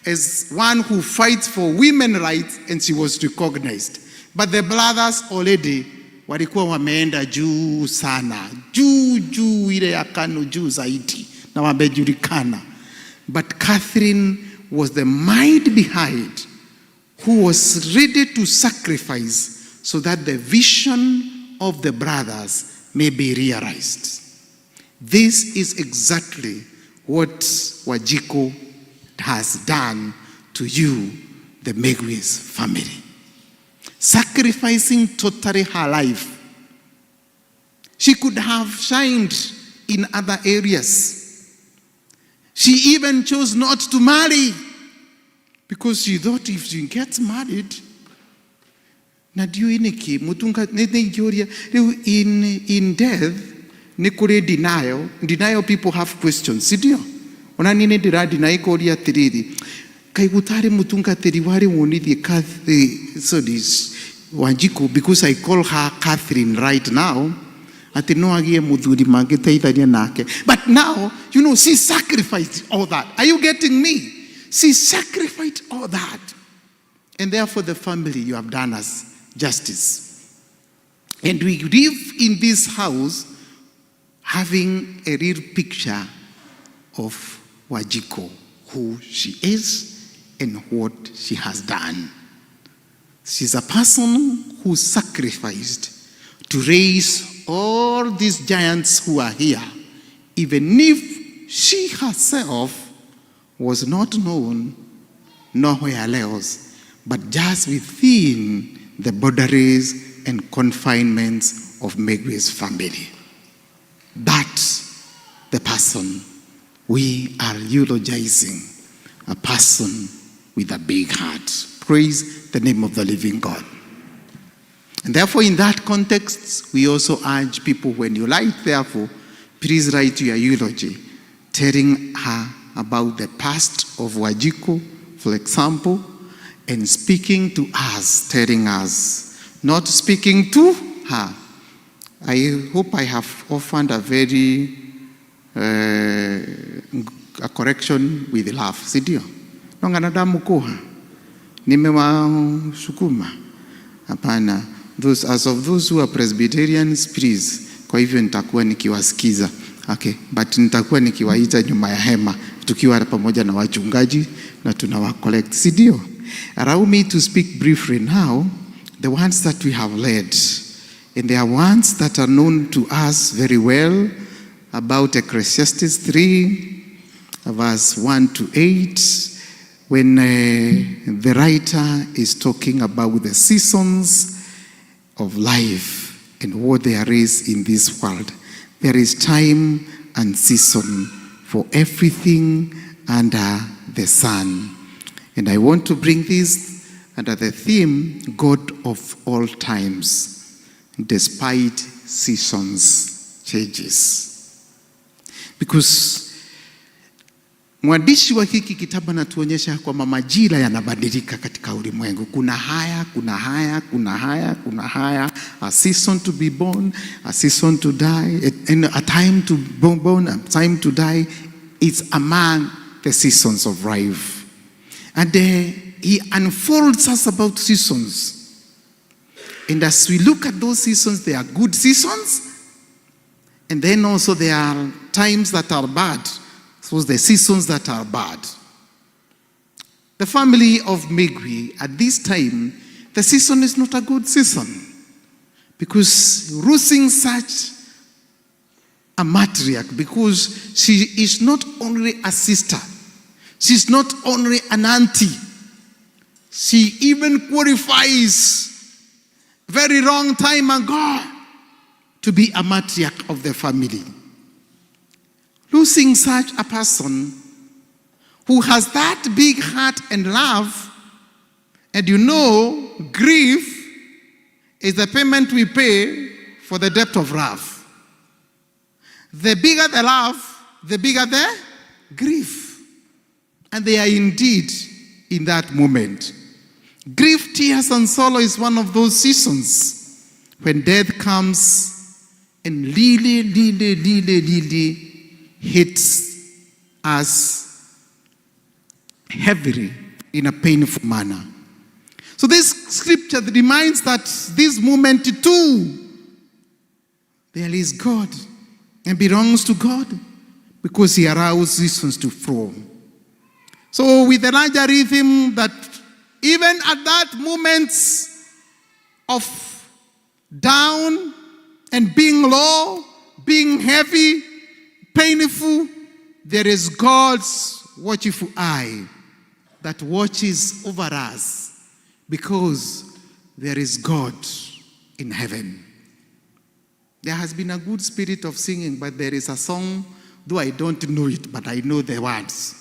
as one who fights for women rights, and she was recognized. But the brothers already walikuwa wameenda juu sana, juu juu, ile ya KANU juu zaidi, na wamejulikana. But Catherine was the mind behind, who was ready to sacrifice so that the vision of the brothers may be realized. This is exactly what Wanjiku has done to you, the Migwi's family. Sacrificing totally her life. She could have shined in other areas. She even chose not to marry because she thought if she gets married, na ndiũĩ nĩkĩ mũtunga nĩ ingĩũria rĩu in death nĩ kũrĩ denial. Denial, people have questions, si ndio? Ona niĩ nĩ ndĩradeny kũria atĩrĩrĩ, kaĩ gũtarĩ mũtungatĩri warĩ wonithie Kathy, sorry, Wanjiku, because I call her Catherine right now, atĩ no agĩe mũthuri mangĩteithania nake. But now, she sacrificed all that. Are you getting me? She sacrificed all that, and therefore the family, you have done us justice, and we live in this house having a real picture of Wanjiku, who she is and what she has done. She's a person who sacrificed to raise all these giants who are here, even if she herself was not known nowhere else, but just within the boundaries and confinements of Migwi's family. That's the person we are eulogizing, a person with a big heart. Praise the name of the living God. And therefore, in that context, we also urge people, when you write, therefore, please write your eulogy, telling her about the past of Wanjiku, for example, and speaking to us, telling us, not speaking to her. I hope I have offered a correction with love, si ndio? Nongana ndamukuha nimewasukuma? Hapana. Those, as of those who are Presbyterians, please. Kwa hivyo nitakuwa nikiwasikiza. Okay, but nitakuwa nikiwaita nyuma ya hema tukiwa pamoja na wachungaji na tunawa collect, si ndio? Allow me to speak briefly now the ones that we have led. And they are ones that are known to us very well about Ecclesiastes 3, verse 1 to 8, when the writer is talking about the seasons of life and what there is in this world. There is time and season for everything under the sun. And I want to bring this under the theme God of all times, despite seasons changes. Because Mwandishi wa hiki kitabu anatuonyesha kwamba majira yanabadilika katika ulimwengu. Kuna haya, kuna haya, kuna haya, kuna haya, a season to be born, a season to die, and a time to be born, a time to die. It's among the seasons of life. And he unfolds us about seasons. And as we look at those seasons, they are good seasons. And then also there are times that are bad. So the seasons that are bad. The family of Migwi, at this time, the season is not a good season. Because losing such a matriarch, because she is not only a sister, she's not only an auntie, she even qualifies very long time ago to be a matriarch of the family. Losing such a person who has that big heart and love, and grief is the payment we pay for the debt of love. The bigger the love, the bigger the grief. And they are indeed in that moment. Grief, tears, and sorrow is one of those seasons when death comes and really, really, really, really hits us heavily in a painful manner. So this scripture reminds that this moment too, there is God and belongs to God because he allows seasons to flow. So with the larger rhythm that even at that moment of down and being low, being heavy, painful, there is God's watchful eye that watches over us because there is God in heaven. There has been a good spirit of singing, but there is a song, though I don't know it, but I know the words.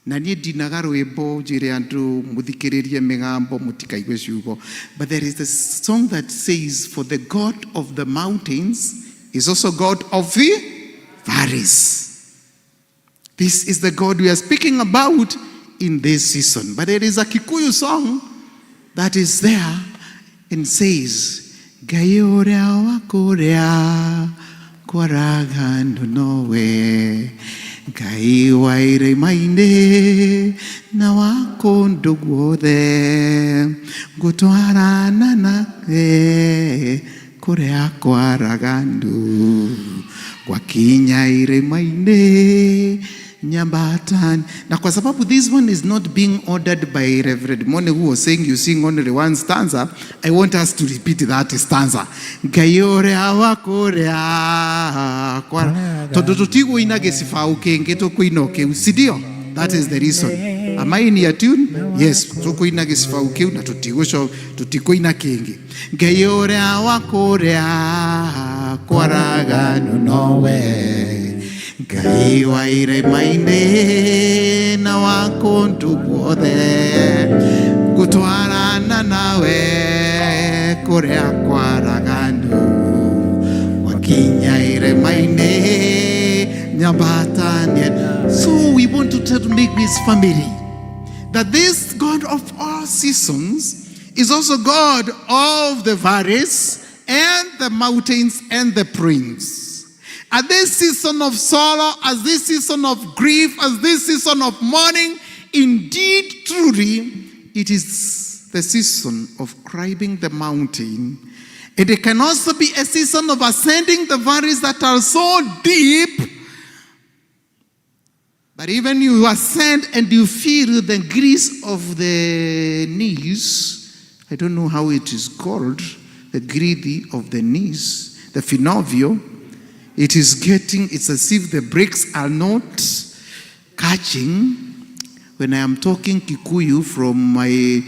Na niĩ ndinaga rwĩmbo njĩre andũ mũthikĩrĩrie mĩgambo mũtikaigue ciugo, but there is a song that says, "For the God of the mountains is also God of the valleys." This is the God we are speaking about in this season. But there is a Kikuyu song that is there and says, "Ngai ũrĩa wa kũrĩa kwaraga nowe, Ngai wa irĩma-inĩ na wa kũndũ guothe, ngũtwarana nawe kũrĩa kwaraganu, gwakinya irĩma-inĩ nyambatan." Na kwa sababu this one is not being ordered by Reverend Mone, who was saying you sing only one stanza, I want us to repeat that stanza. Ngai ũrĩa wa kũrĩa kwara, tondũ tũtigũina gĩcibaũ kĩngĩ, tũkũina o kĩu, si ndio? That is the reason. Am I in your tune? Yes, tũkũina gĩcibaũ kĩu na tũtigũco tũtikũina kĩngĩ. Ngai ũrĩa wa kũrĩa kwaraganu nowe, Ngai wa irĩma-inĩ na wa kũndũ guothe, ngũtwarana nawe kũrĩa kwaraganu, gwakinya irĩma-inĩ nyambatanie. So we want to tell to make this family that this God of all seasons is also God of the valleys and the mountains and the plains. At this season of sorrow, as this season of grief, as this season of mourning, indeed, truly, it is the season of climbing the mountain. And it can also be a season of ascending the valleys that are so deep that even you ascend and you feel the grease of the knees. I don't know how it is called, the greedy of the knees, the synovial. It is getting, it's as if the brakes are not catching. When I am talking Kikuyu from my,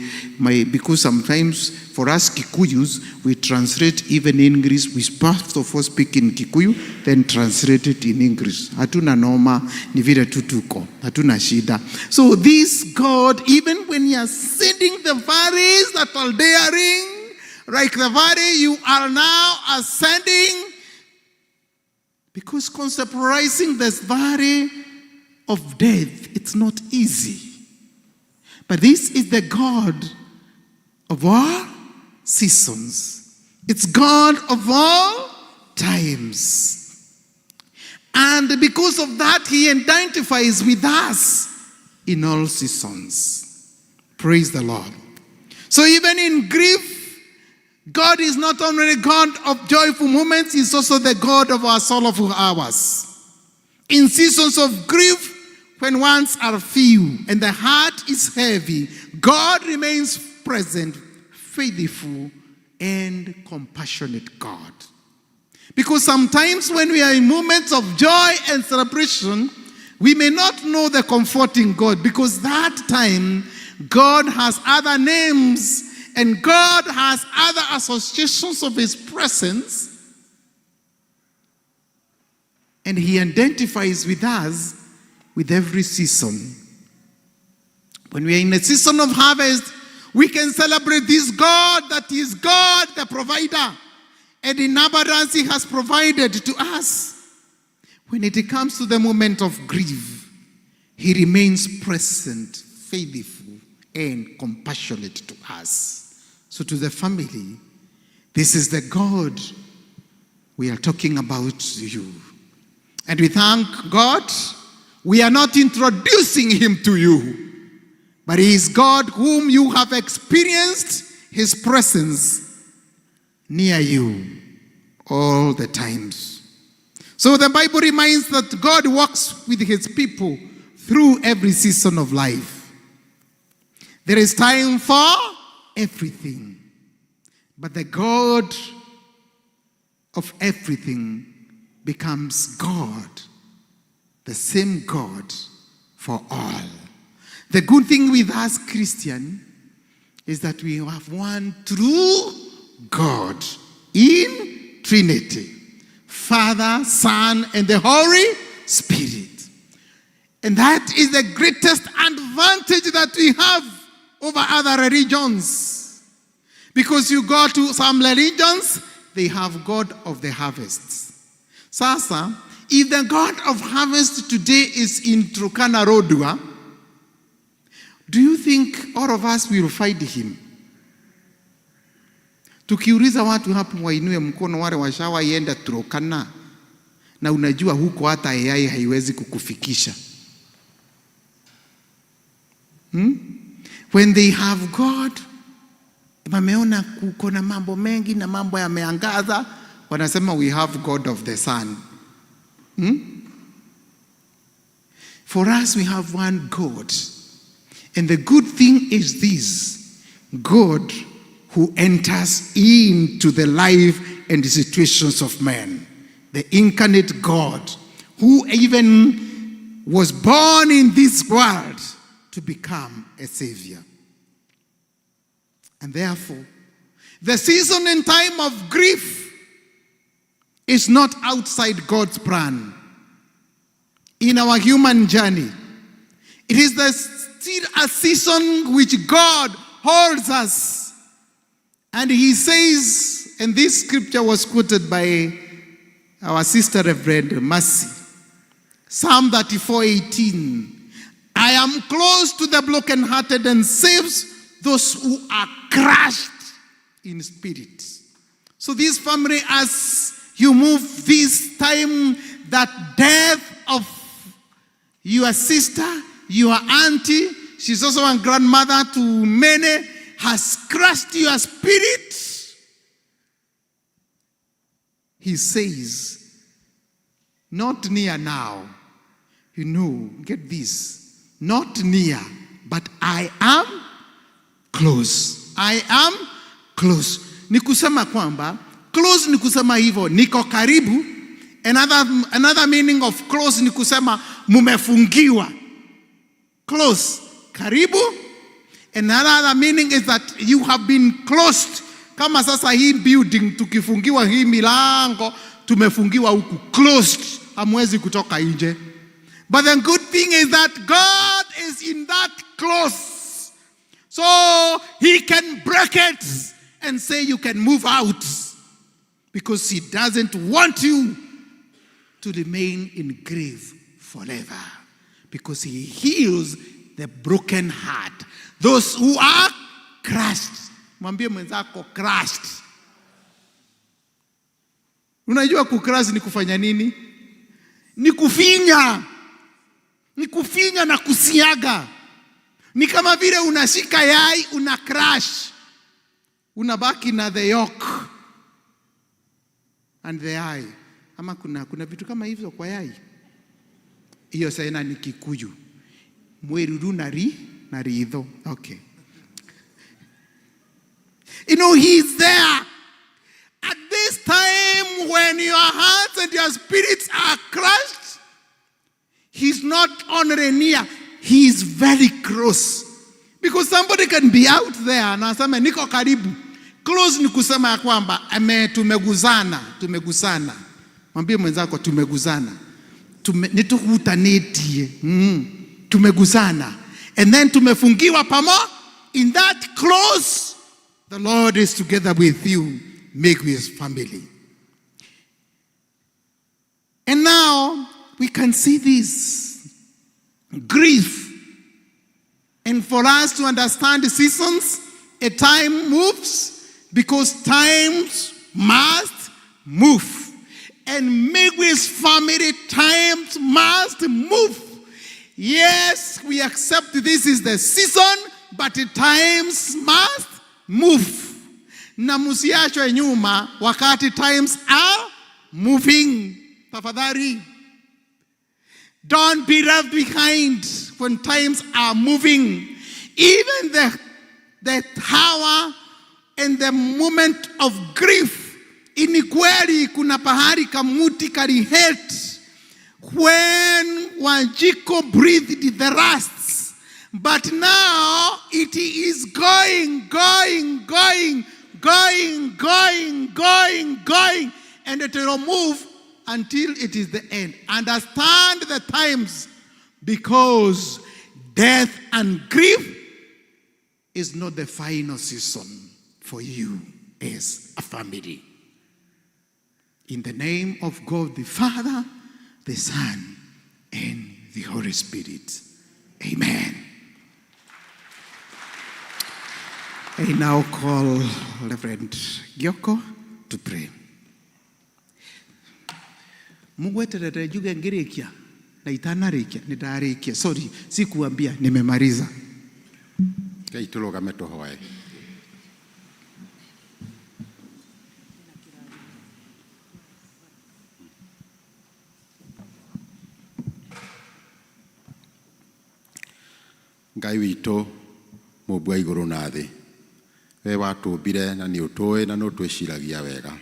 because sometimes for us Kikuyus, we translate even English. We first of all speak in Kikuyu, then translate it in English. Hatuna noma, ni vile tu tuko. Hatuna shida. So this God, even when he ascending the valleys that are daring, like the valley you are now ascending, because conceptualizing this valley of death, it's not easy. But this is the God of all seasons. It's God of all times. And because of that, he identifies with us in all seasons. Praise the Lord. So even in grief, God is not only God of joyful moments, He's also the God of our sorrowful hours. In seasons of grief, when ones are few and the heart is heavy, God remains present, faithful, and compassionate God. Because sometimes when we are in moments of joy and celebration, we may not know the comforting God, because that time God has other names and God has other associations of His presence, and He identifies with us with every season. When we are in a season of harvest, we can celebrate this God that is God the provider, and in abundance He has provided to us. When it comes to the moment of grief, He remains present, faithful, and compassionate to us. So to the family, this is the God we are talking about to you. And we thank God. We are not introducing Him to you, but He is God whom you have experienced His presence near you all the times. So the Bible reminds that God walks with His people through every season of life. There is time for everything. But the God of everything becomes God, the same God for all. The good thing with us Christian is that we have one true God in Trinity: Father, Son, and the Holy Spirit. And that is the greatest advantage that we have over other religions. Because you go to some religions, they have God of the harvests. Sasa, if the God of harvest today is in Turkana Lodwar, do you think all of us will find him? Tukiuliza watu hapo wainue mkono wale washawahi Turkana, na unajua huko hata AI haiwezi kukufikisha. When they have God, wameona kuko na mambo mengi na mambo yameangaza, wanasema we have God of the sun. For us, we have one God. And the good thing is this: God who enters into the life and the situations of man. The incarnate God who even was born in this world to become a savior. And therefore, the season and time of grief is not outside God's plan. In our human journey, it is still a season which God holds us. And He says, and this scripture was quoted by our sister Reverend Mercy, Psalm 34:18. I am close to the brokenhearted and saves those who are crushed in spirit. So this family, as you move this time, that death of your sister, your auntie, she's also a grandmother to many, has crushed your spirit. He says, not near now. Get this. Not near, but I am close. I am close. Ni kusema kwamba close ni kusema hivyo niko karibu. Another meaning of close ni kusema mumefungiwa. Close, karibu. Another meaning is that you have been closed. Kama sasa hii building tukifungiwa hii milango, tumefungiwa huku closed, hamwezi kutoka nje. But the good thing is that God is in that close. So he can break it and say you can move out, because he doesn't want you to remain in grave forever. Because he heals the broken heart. Those who are crushed. Mwambie mwenzako crushed. Unajua kucrush ni kufanya nini? Ni kufinya. Ni kufinya na kusiaga. Ni kama vile unashika yai una crush. Unabaki na the yolk and the eye. Ama kuna vitu kama hivyo kwa yai. Hiyo sasa ni Kikuyu. Mweruru na ri na ritho. Okay. You know, he's there. At this time when your hearts and your spirits are crushed, he's not only near, he is very close. Because somebody can be out there na aseme niko karibu. Close ni kusema ya kwamba tumeguzana, tumegusana. Mwambie mwenzako tumeguzana. Nituhutanĩtie. Tumegusana. And then tumefungiwa pamoja. In that close, the Lord is together with you. Make his family. And now we can see this grief. And for us to understand the seasons, a time moves because times must move. And Migwi's family, times must move. Yes, we accept this is the season, but the times must move. Na musiachwe nyuma wakati times are moving. Tafadhali. Don't be left behind when times are moving. Even the tower and the moment of grief. Ni kweli kuna pahali kamuti kali hate when Wanjiku breathed the last. But now it is going, going, going, going, going, going, going, and it will move until it is the end. Understand the times, because death and grief is not the final season for you as a family. In the name of God the Father, the Son, and the Holy Spirit. Amen. I now call Reverend Gyoko to pray. Mugweterere njuge ngirikia na itanarikia nindarikia. Sorry, sikuambia nimemaliza. Ngai tũrũgame tũhoe. Ngai witũ mũmbi wa igũrũ na thĩ, we watũmbire na nĩ ũtũĩ na nĩ ũtwĩciragia wega,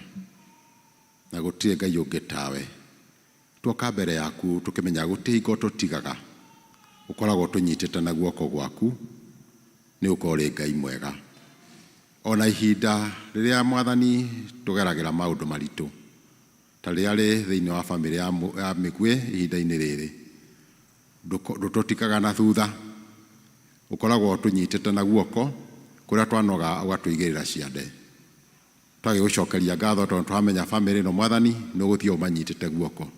na gũtirĩ Ngai ũngĩ tawe. Tuoka mbere yaku tũkĩmenya gũtirĩ hingo tũtigaga, ũkoragwo tũnyitĩte na guoko gwaku, nĩ ũkorwo ũrĩ Ngai mwega. Ona ihinda rĩrĩa Mwathani tũgeragĩra maũndũ maritũ ta rĩrĩa rĩ thĩinĩ wa bamĩrĩ ya Mĩgwĩ ihinda-inĩ rĩrĩ, ndũtũtigaga na thutha, ũkoragwo tũnyitĩte na guoko kũrĩa twanoga ũgatũigĩrĩra ciande. Twagĩgũcokeria ngatho tondũ twamenya bamĩrĩ ĩno Mwathani nĩ ũgũthiĩ ũmanyitĩte guoko.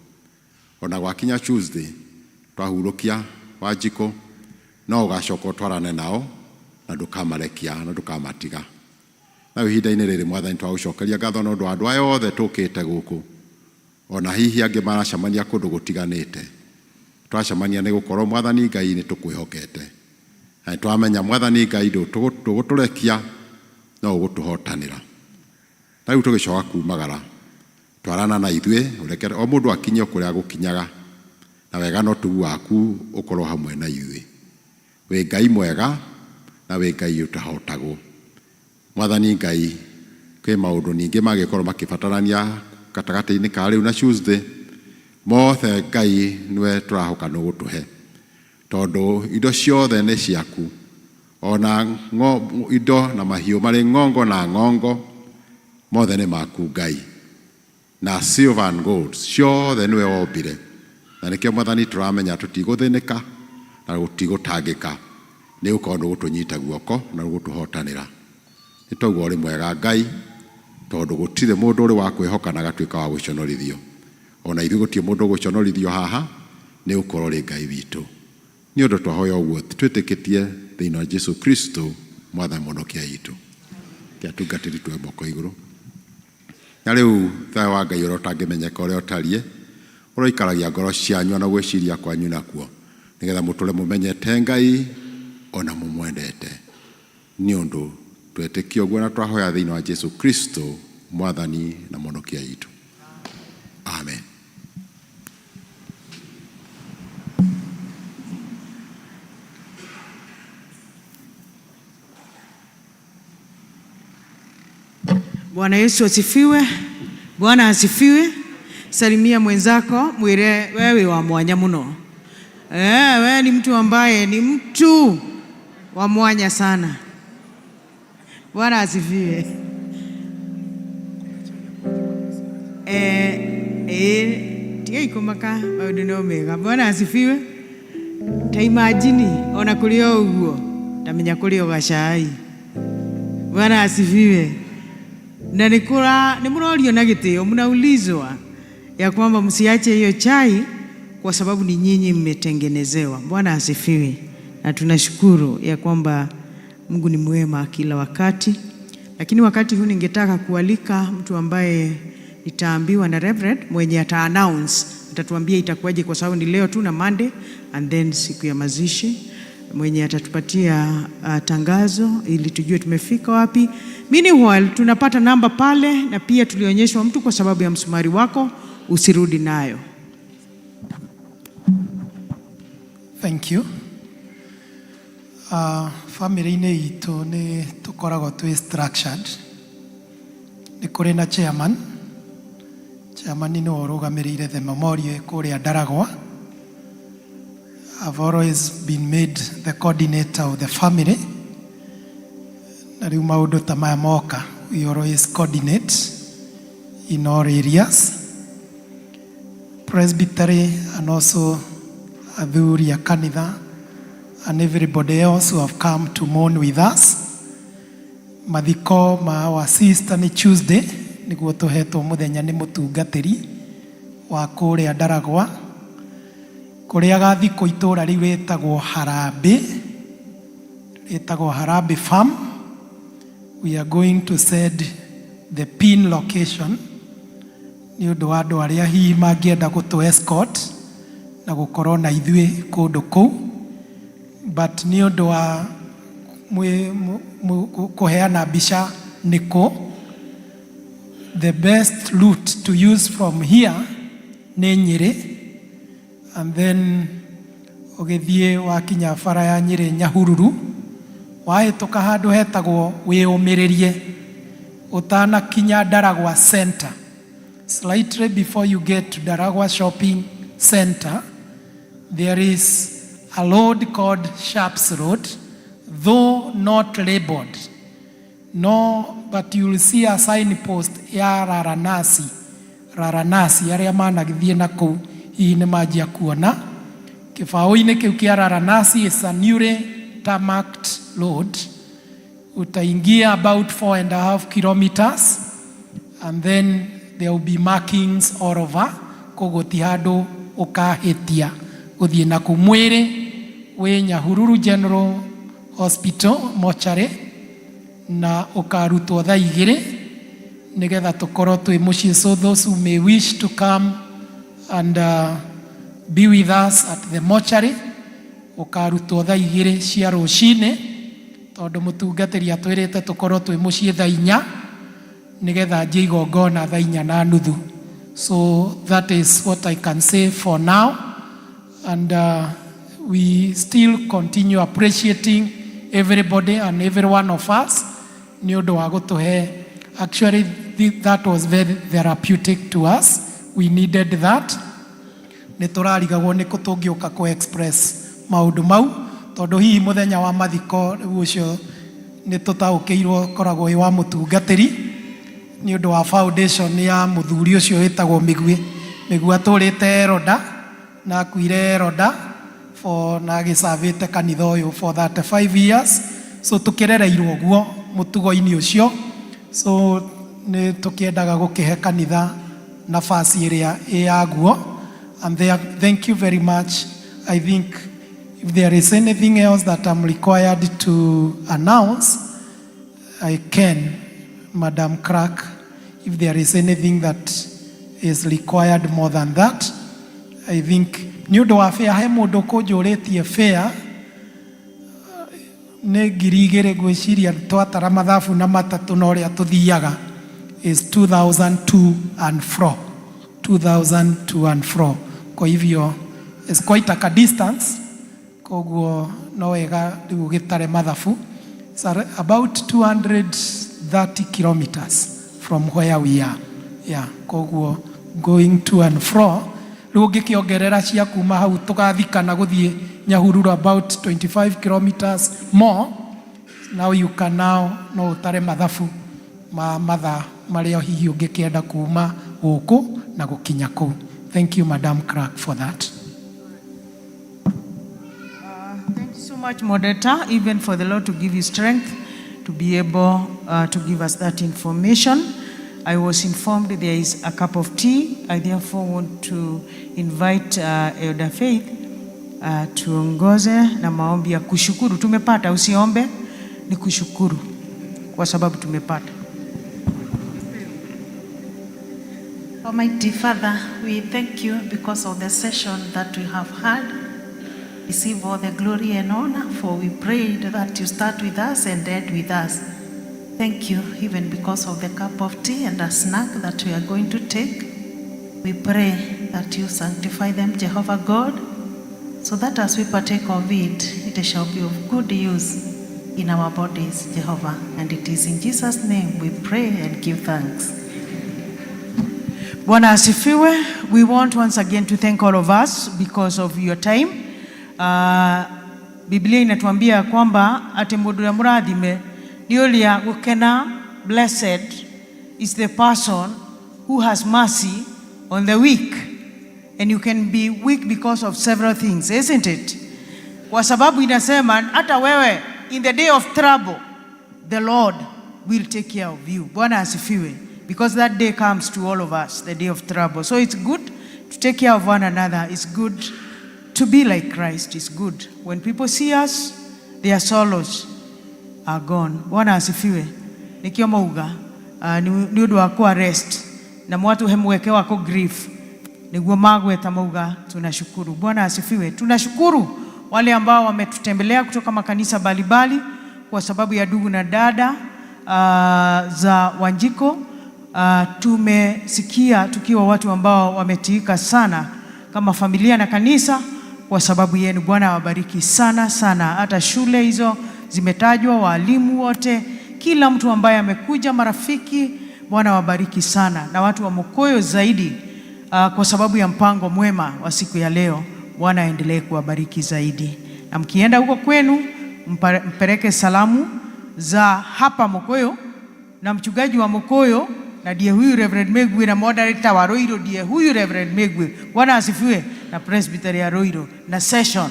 Ona gwakinya Tuesday twahurũkia Wanjikũ, no ũgacoka ũtwarane nao na ndũkamarekia na ndũkamatiga. Na ihinda-inĩ rĩrĩ Mwathani twagũcokeria ngatho nĩ ũndũ wa andũ aya othe tũkĩte gũkũ, ona hihi angĩ maracemania kũndũ gũtiganĩte. Twacemania nĩ gũkorwo Mwathani Ngai nĩ tũkwĩhokete. Na twamenya Mwathani Ngai ndũgũtũrekia no ũgũtũhotanĩra. Na rĩu tũgĩcoka kumagara, twarana na ithuĩ, ũreke o mũndũ akinye kũrĩa agũkinyaga, na wega na ũtugi waku ũkorwo hamwe na ithuĩ. Wĩ Ngai mwega na wĩ Ngai ũtahotagwo. Mwathani Ngai, kwĩ maũndũ ningĩ mangĩkorwo makĩbatarania gatagatĩ-inĩ ka rĩu na Tuesday, mothe Ngai nĩwe tũrahoka nĩ ũgũtũhe, tondũ indo ciothe nĩ ciaku, ona indo na mahiũ marĩ ng'ongo na ng'ongo, mothe nĩ maku Ngai. Na silver and gold ciothe nĩwe wombire, na nĩkĩo Mwathani tũramenya tũtigũthĩnĩka na tũtigũtangĩka, nĩ gũkorwo nĩ ũgũtũnyita guoko na ũgũtũhotanĩra. Nĩ twaigua ũrĩ mwega Ngai, tondũ gũtirĩ mũndũ ũrĩ wa kwĩhoka na agatuĩka wa gũconorithio. Ona ithuĩ gũtirĩ mũndũ ũgũconorithio haha, nĩ gũkorwo ũrĩ Ngai witũ. Nĩ ũndũ twahoya ũguo twĩtĩkĩtie thĩinĩ wa Jesu Kristo mwathani mũhonokia witũ. Kĩatungatĩri tuoe moko igũrũ. Na rĩu thayũ wa Ngai ũrĩa ũtangĩmenyeka ũrĩa ũtariĩ ũroikaragia ngoro cianyu na gwĩciria kwanyu nakuo, nĩgetha mũtũre mũmenyete Ngai ona mũmwendete. Nĩ ũndũ twetĩkia ũguo na twahoya thĩinĩ wa Jesu Kristo mwathani na mũhonokia witũ. Amen. Bwana Yesu asifiwe. Bwana asifiwe. Salimia mwenzako mwire wewe wa mwanya muno. Wewe ni mtu ambaye ni mtu wa mwanya sana. Bwana asifiwe. Tigai kumaka maundu no mega. Bwana asifiwe. Ta imagine ona kuri o uguo ndamenya kuri o gacai. Bwana asifiwe. Na nikura ni murorio na gitio, mnaulizwa ya kwamba msiache hiyo chai kwa sababu ni nyinyi mmetengenezewa. Bwana asifiwe. Na tunashukuru ya kwamba Mungu ni mwema kila wakati. Lakini wakati huu ningetaka kualika mtu ambaye nitaambiwa na Reverend mwenye ata announce, atatuambia itakuwaje kwa sababu ni leo tu na Monday and then siku ya mazishi, mwenye atatupatia tangazo ili tujue tumefika wapi. Meanwhile tunapata namba pale na pia tulionyeshwa mtu kwa sababu ya msumari wako usirudi nayo. Thank you. Family-inĩ itũ nĩ tũkoragwo twĩ structured. Nĩ kũrĩ na chairman. Chairman nĩwe ũrũgamĩrĩire the memorial kũrĩa Ndaragwa. I've always been made the coordinator of the family. Na rĩu maũndũ ta maya moka, we always coordinate in all areas. Presbytery and also athuri a kanitha and everybody else who have come to mourn with us. Mathiko ma our sister nĩ Tuesday, nĩguo tũhetwo mũthenya nĩ mũtungatĩri wa kũrĩa Ndaragwa. Kũrĩa agathikwo itũũra rĩu rĩtagwo Harambee, rĩtagwo Harambee Farm. We are going to send the pin location nĩ ũndũ wa andũ arĩa hihi mangĩenda gũtũ escort na gũkorwo na ithuĩ kũndũ kũu, but nĩ ũndũ wa kũheana mbica nĩkũ, the best route to use from here nĩ Nyĩrĩ, and then ũgĩthiĩ wakinya bara ya Nyĩrĩ Nyahururu, wahĩtũka handũ hetagwo Wĩyũmĩrĩrie, ũtanakinya Ndaragwa Center, slightly before you get to Ndaragwa Shopping Center, there is a road called Sharps Road, though not labeled. No, but you will see a signpost ya Raranasi. Raranasi, arĩa managĩthiĩ na kũu hihi nĩ manjia kuona. Kĩbaũ-inĩ kĩu kĩa Raranasi is a newly tarmacked road. Utaingia about 4.5 kilometers and then there will be markings all over. Koguo ti handũ ũkahĩtia gũthiĩ na kũu. Mwĩrĩ wĩ Nyahururu General Hospital mortuary na ũkarutwo thaa 2 nĩgetha tũkorwo twĩ mũciĩ. So those who may wish to come and be with us at the mortuary, ũkarutwo thaa 2 cia rũcinĩ tondũ mũtungatĩri atwĩrĩte tũkorwo twĩ mũciĩ thaa 4 nĩgetha njie igongona thaa 4:30. So that is what I can say for now, and we still continue appreciating everybody and every one of us nĩ ũndũ wa gũtũhe. Actually, that was very therapeutic to us. We needed that. Nĩ tũrarigagwo nĩ kũ tũngĩũka kũ express maũndũ mau, tondũ hihi mũthenya wa mathiko rĩu ũcio nĩ tũtaũkĩirwo koragwo wĩ wa mũtungatĩri nĩ ũndũ wa foundation ya mũthuri ũcio wĩtagwo Mĩguĩ. Mĩguĩ atũrĩte Eroda na akuire Eroda for na agĩcavĩte kanitha ũyũ for 35 years, so tũkĩrereirwo ũguo mũtugo-inĩ ũcio, so nĩ tũkĩendaga gũkĩhe kanitha nafasi ĩrĩa ĩ yaguo. And there, thank you very much. I think If there is anything else that I'm required to announce, I can, Madam Clerk. If there is anything that is required more than that, I think nĩ ũndũ wa fare, he mũndũ kũnjũrĩtie fare nĩ 2,000. Ngwĩciria twatara mathabu na matatũ na ũrĩa tũthiaga is 2002 and fro, 2002 and fro. Kwa hivyo it's quite a distance, koguo no wega rĩu ũgĩtare mathabu. It's about 230 kilometers from where we are, yeah. Koguo going to and fro, rĩu ũngĩkĩongerera cia kuma hau tũgathikana gũthiĩ Nyahururu, about 25 kilometers more. Now you can now no ũtare mathabu ma mathaa marĩa hihi ũngĩkĩenda kuma gũkũ na gũkinya kũu. Thank you, Madam Clerk, for that. Thank you so much, Moderator, even for the Lord to give you strength to be able to give us that information. I was informed there is a cup of tea. I therefore want to invite Elder Faith tuongoze na maombi ya kushukuru. Tumepata, usiombe, ni kushukuru kwa sababu tumepata. Almighty Father, we thank you because of the session that we have had. Receive all the glory and honor, for we prayed that you start with us and end with us. Thank you, even because of the cup of tea and a snack that we are going to take. We pray that you sanctify them, Jehovah God, so that as we partake of it, it shall be of good use in our bodies, Jehovah. And it is in Jesus' name we pray and give thanks. Bwana asifiwe. We want once again to thank all of us because of your time. Biblia inatuambia kwamba ati mundu uria murathime ni uria gukena. Blessed is the person who has mercy on the weak. And you can be weak because of several things, isn't it? Kwa sababu inasema hata wewe, in the day of trouble, the Lord will take care of you. Bwana asifiwe. Because that day comes to all of us, the day of trouble. So it's good to take care of one another. It's good to be like Christ. It's good. When people see us, their sorrows are gone. Bwana asifiwe. Nikio mauga nĩ ũndũ wa kwa rest na mwatuhe mweke wa kũ grief niguo magweta mauga tunashukuru. Bwana asifiwe. Tunashukuru wale ambao wametutembelea kutoka makanisa mbalimbali kwa sababu ya ndugu na dada za Wanjiku. Tumesikia tukiwa watu ambao wametiika sana kama familia na kanisa kwa sababu yenu. Bwana awabariki sana sana. Hata shule hizo zimetajwa, walimu wote, kila mtu ambaye amekuja, marafiki, Bwana awabariki sana, na watu wa Mukuyu zaidi kwa sababu ya mpango mwema wa siku ya leo. Bwana aendelee kuwabariki zaidi, na mkienda huko kwenu mpeleke salamu za hapa Mukuyu na mchungaji wa Mukuyu na ndiye huyu Reverend Megwe na moderator wa Ruiru ndiye huyu Reverend Megwe. Bwana asifiwe. Na presbytery ya Ruiru na session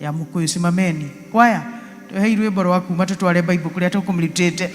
ya Mukuyu. Simameni kwaya, tuhe rwimbo rwa kuma tutware Bible kuria tukumritite.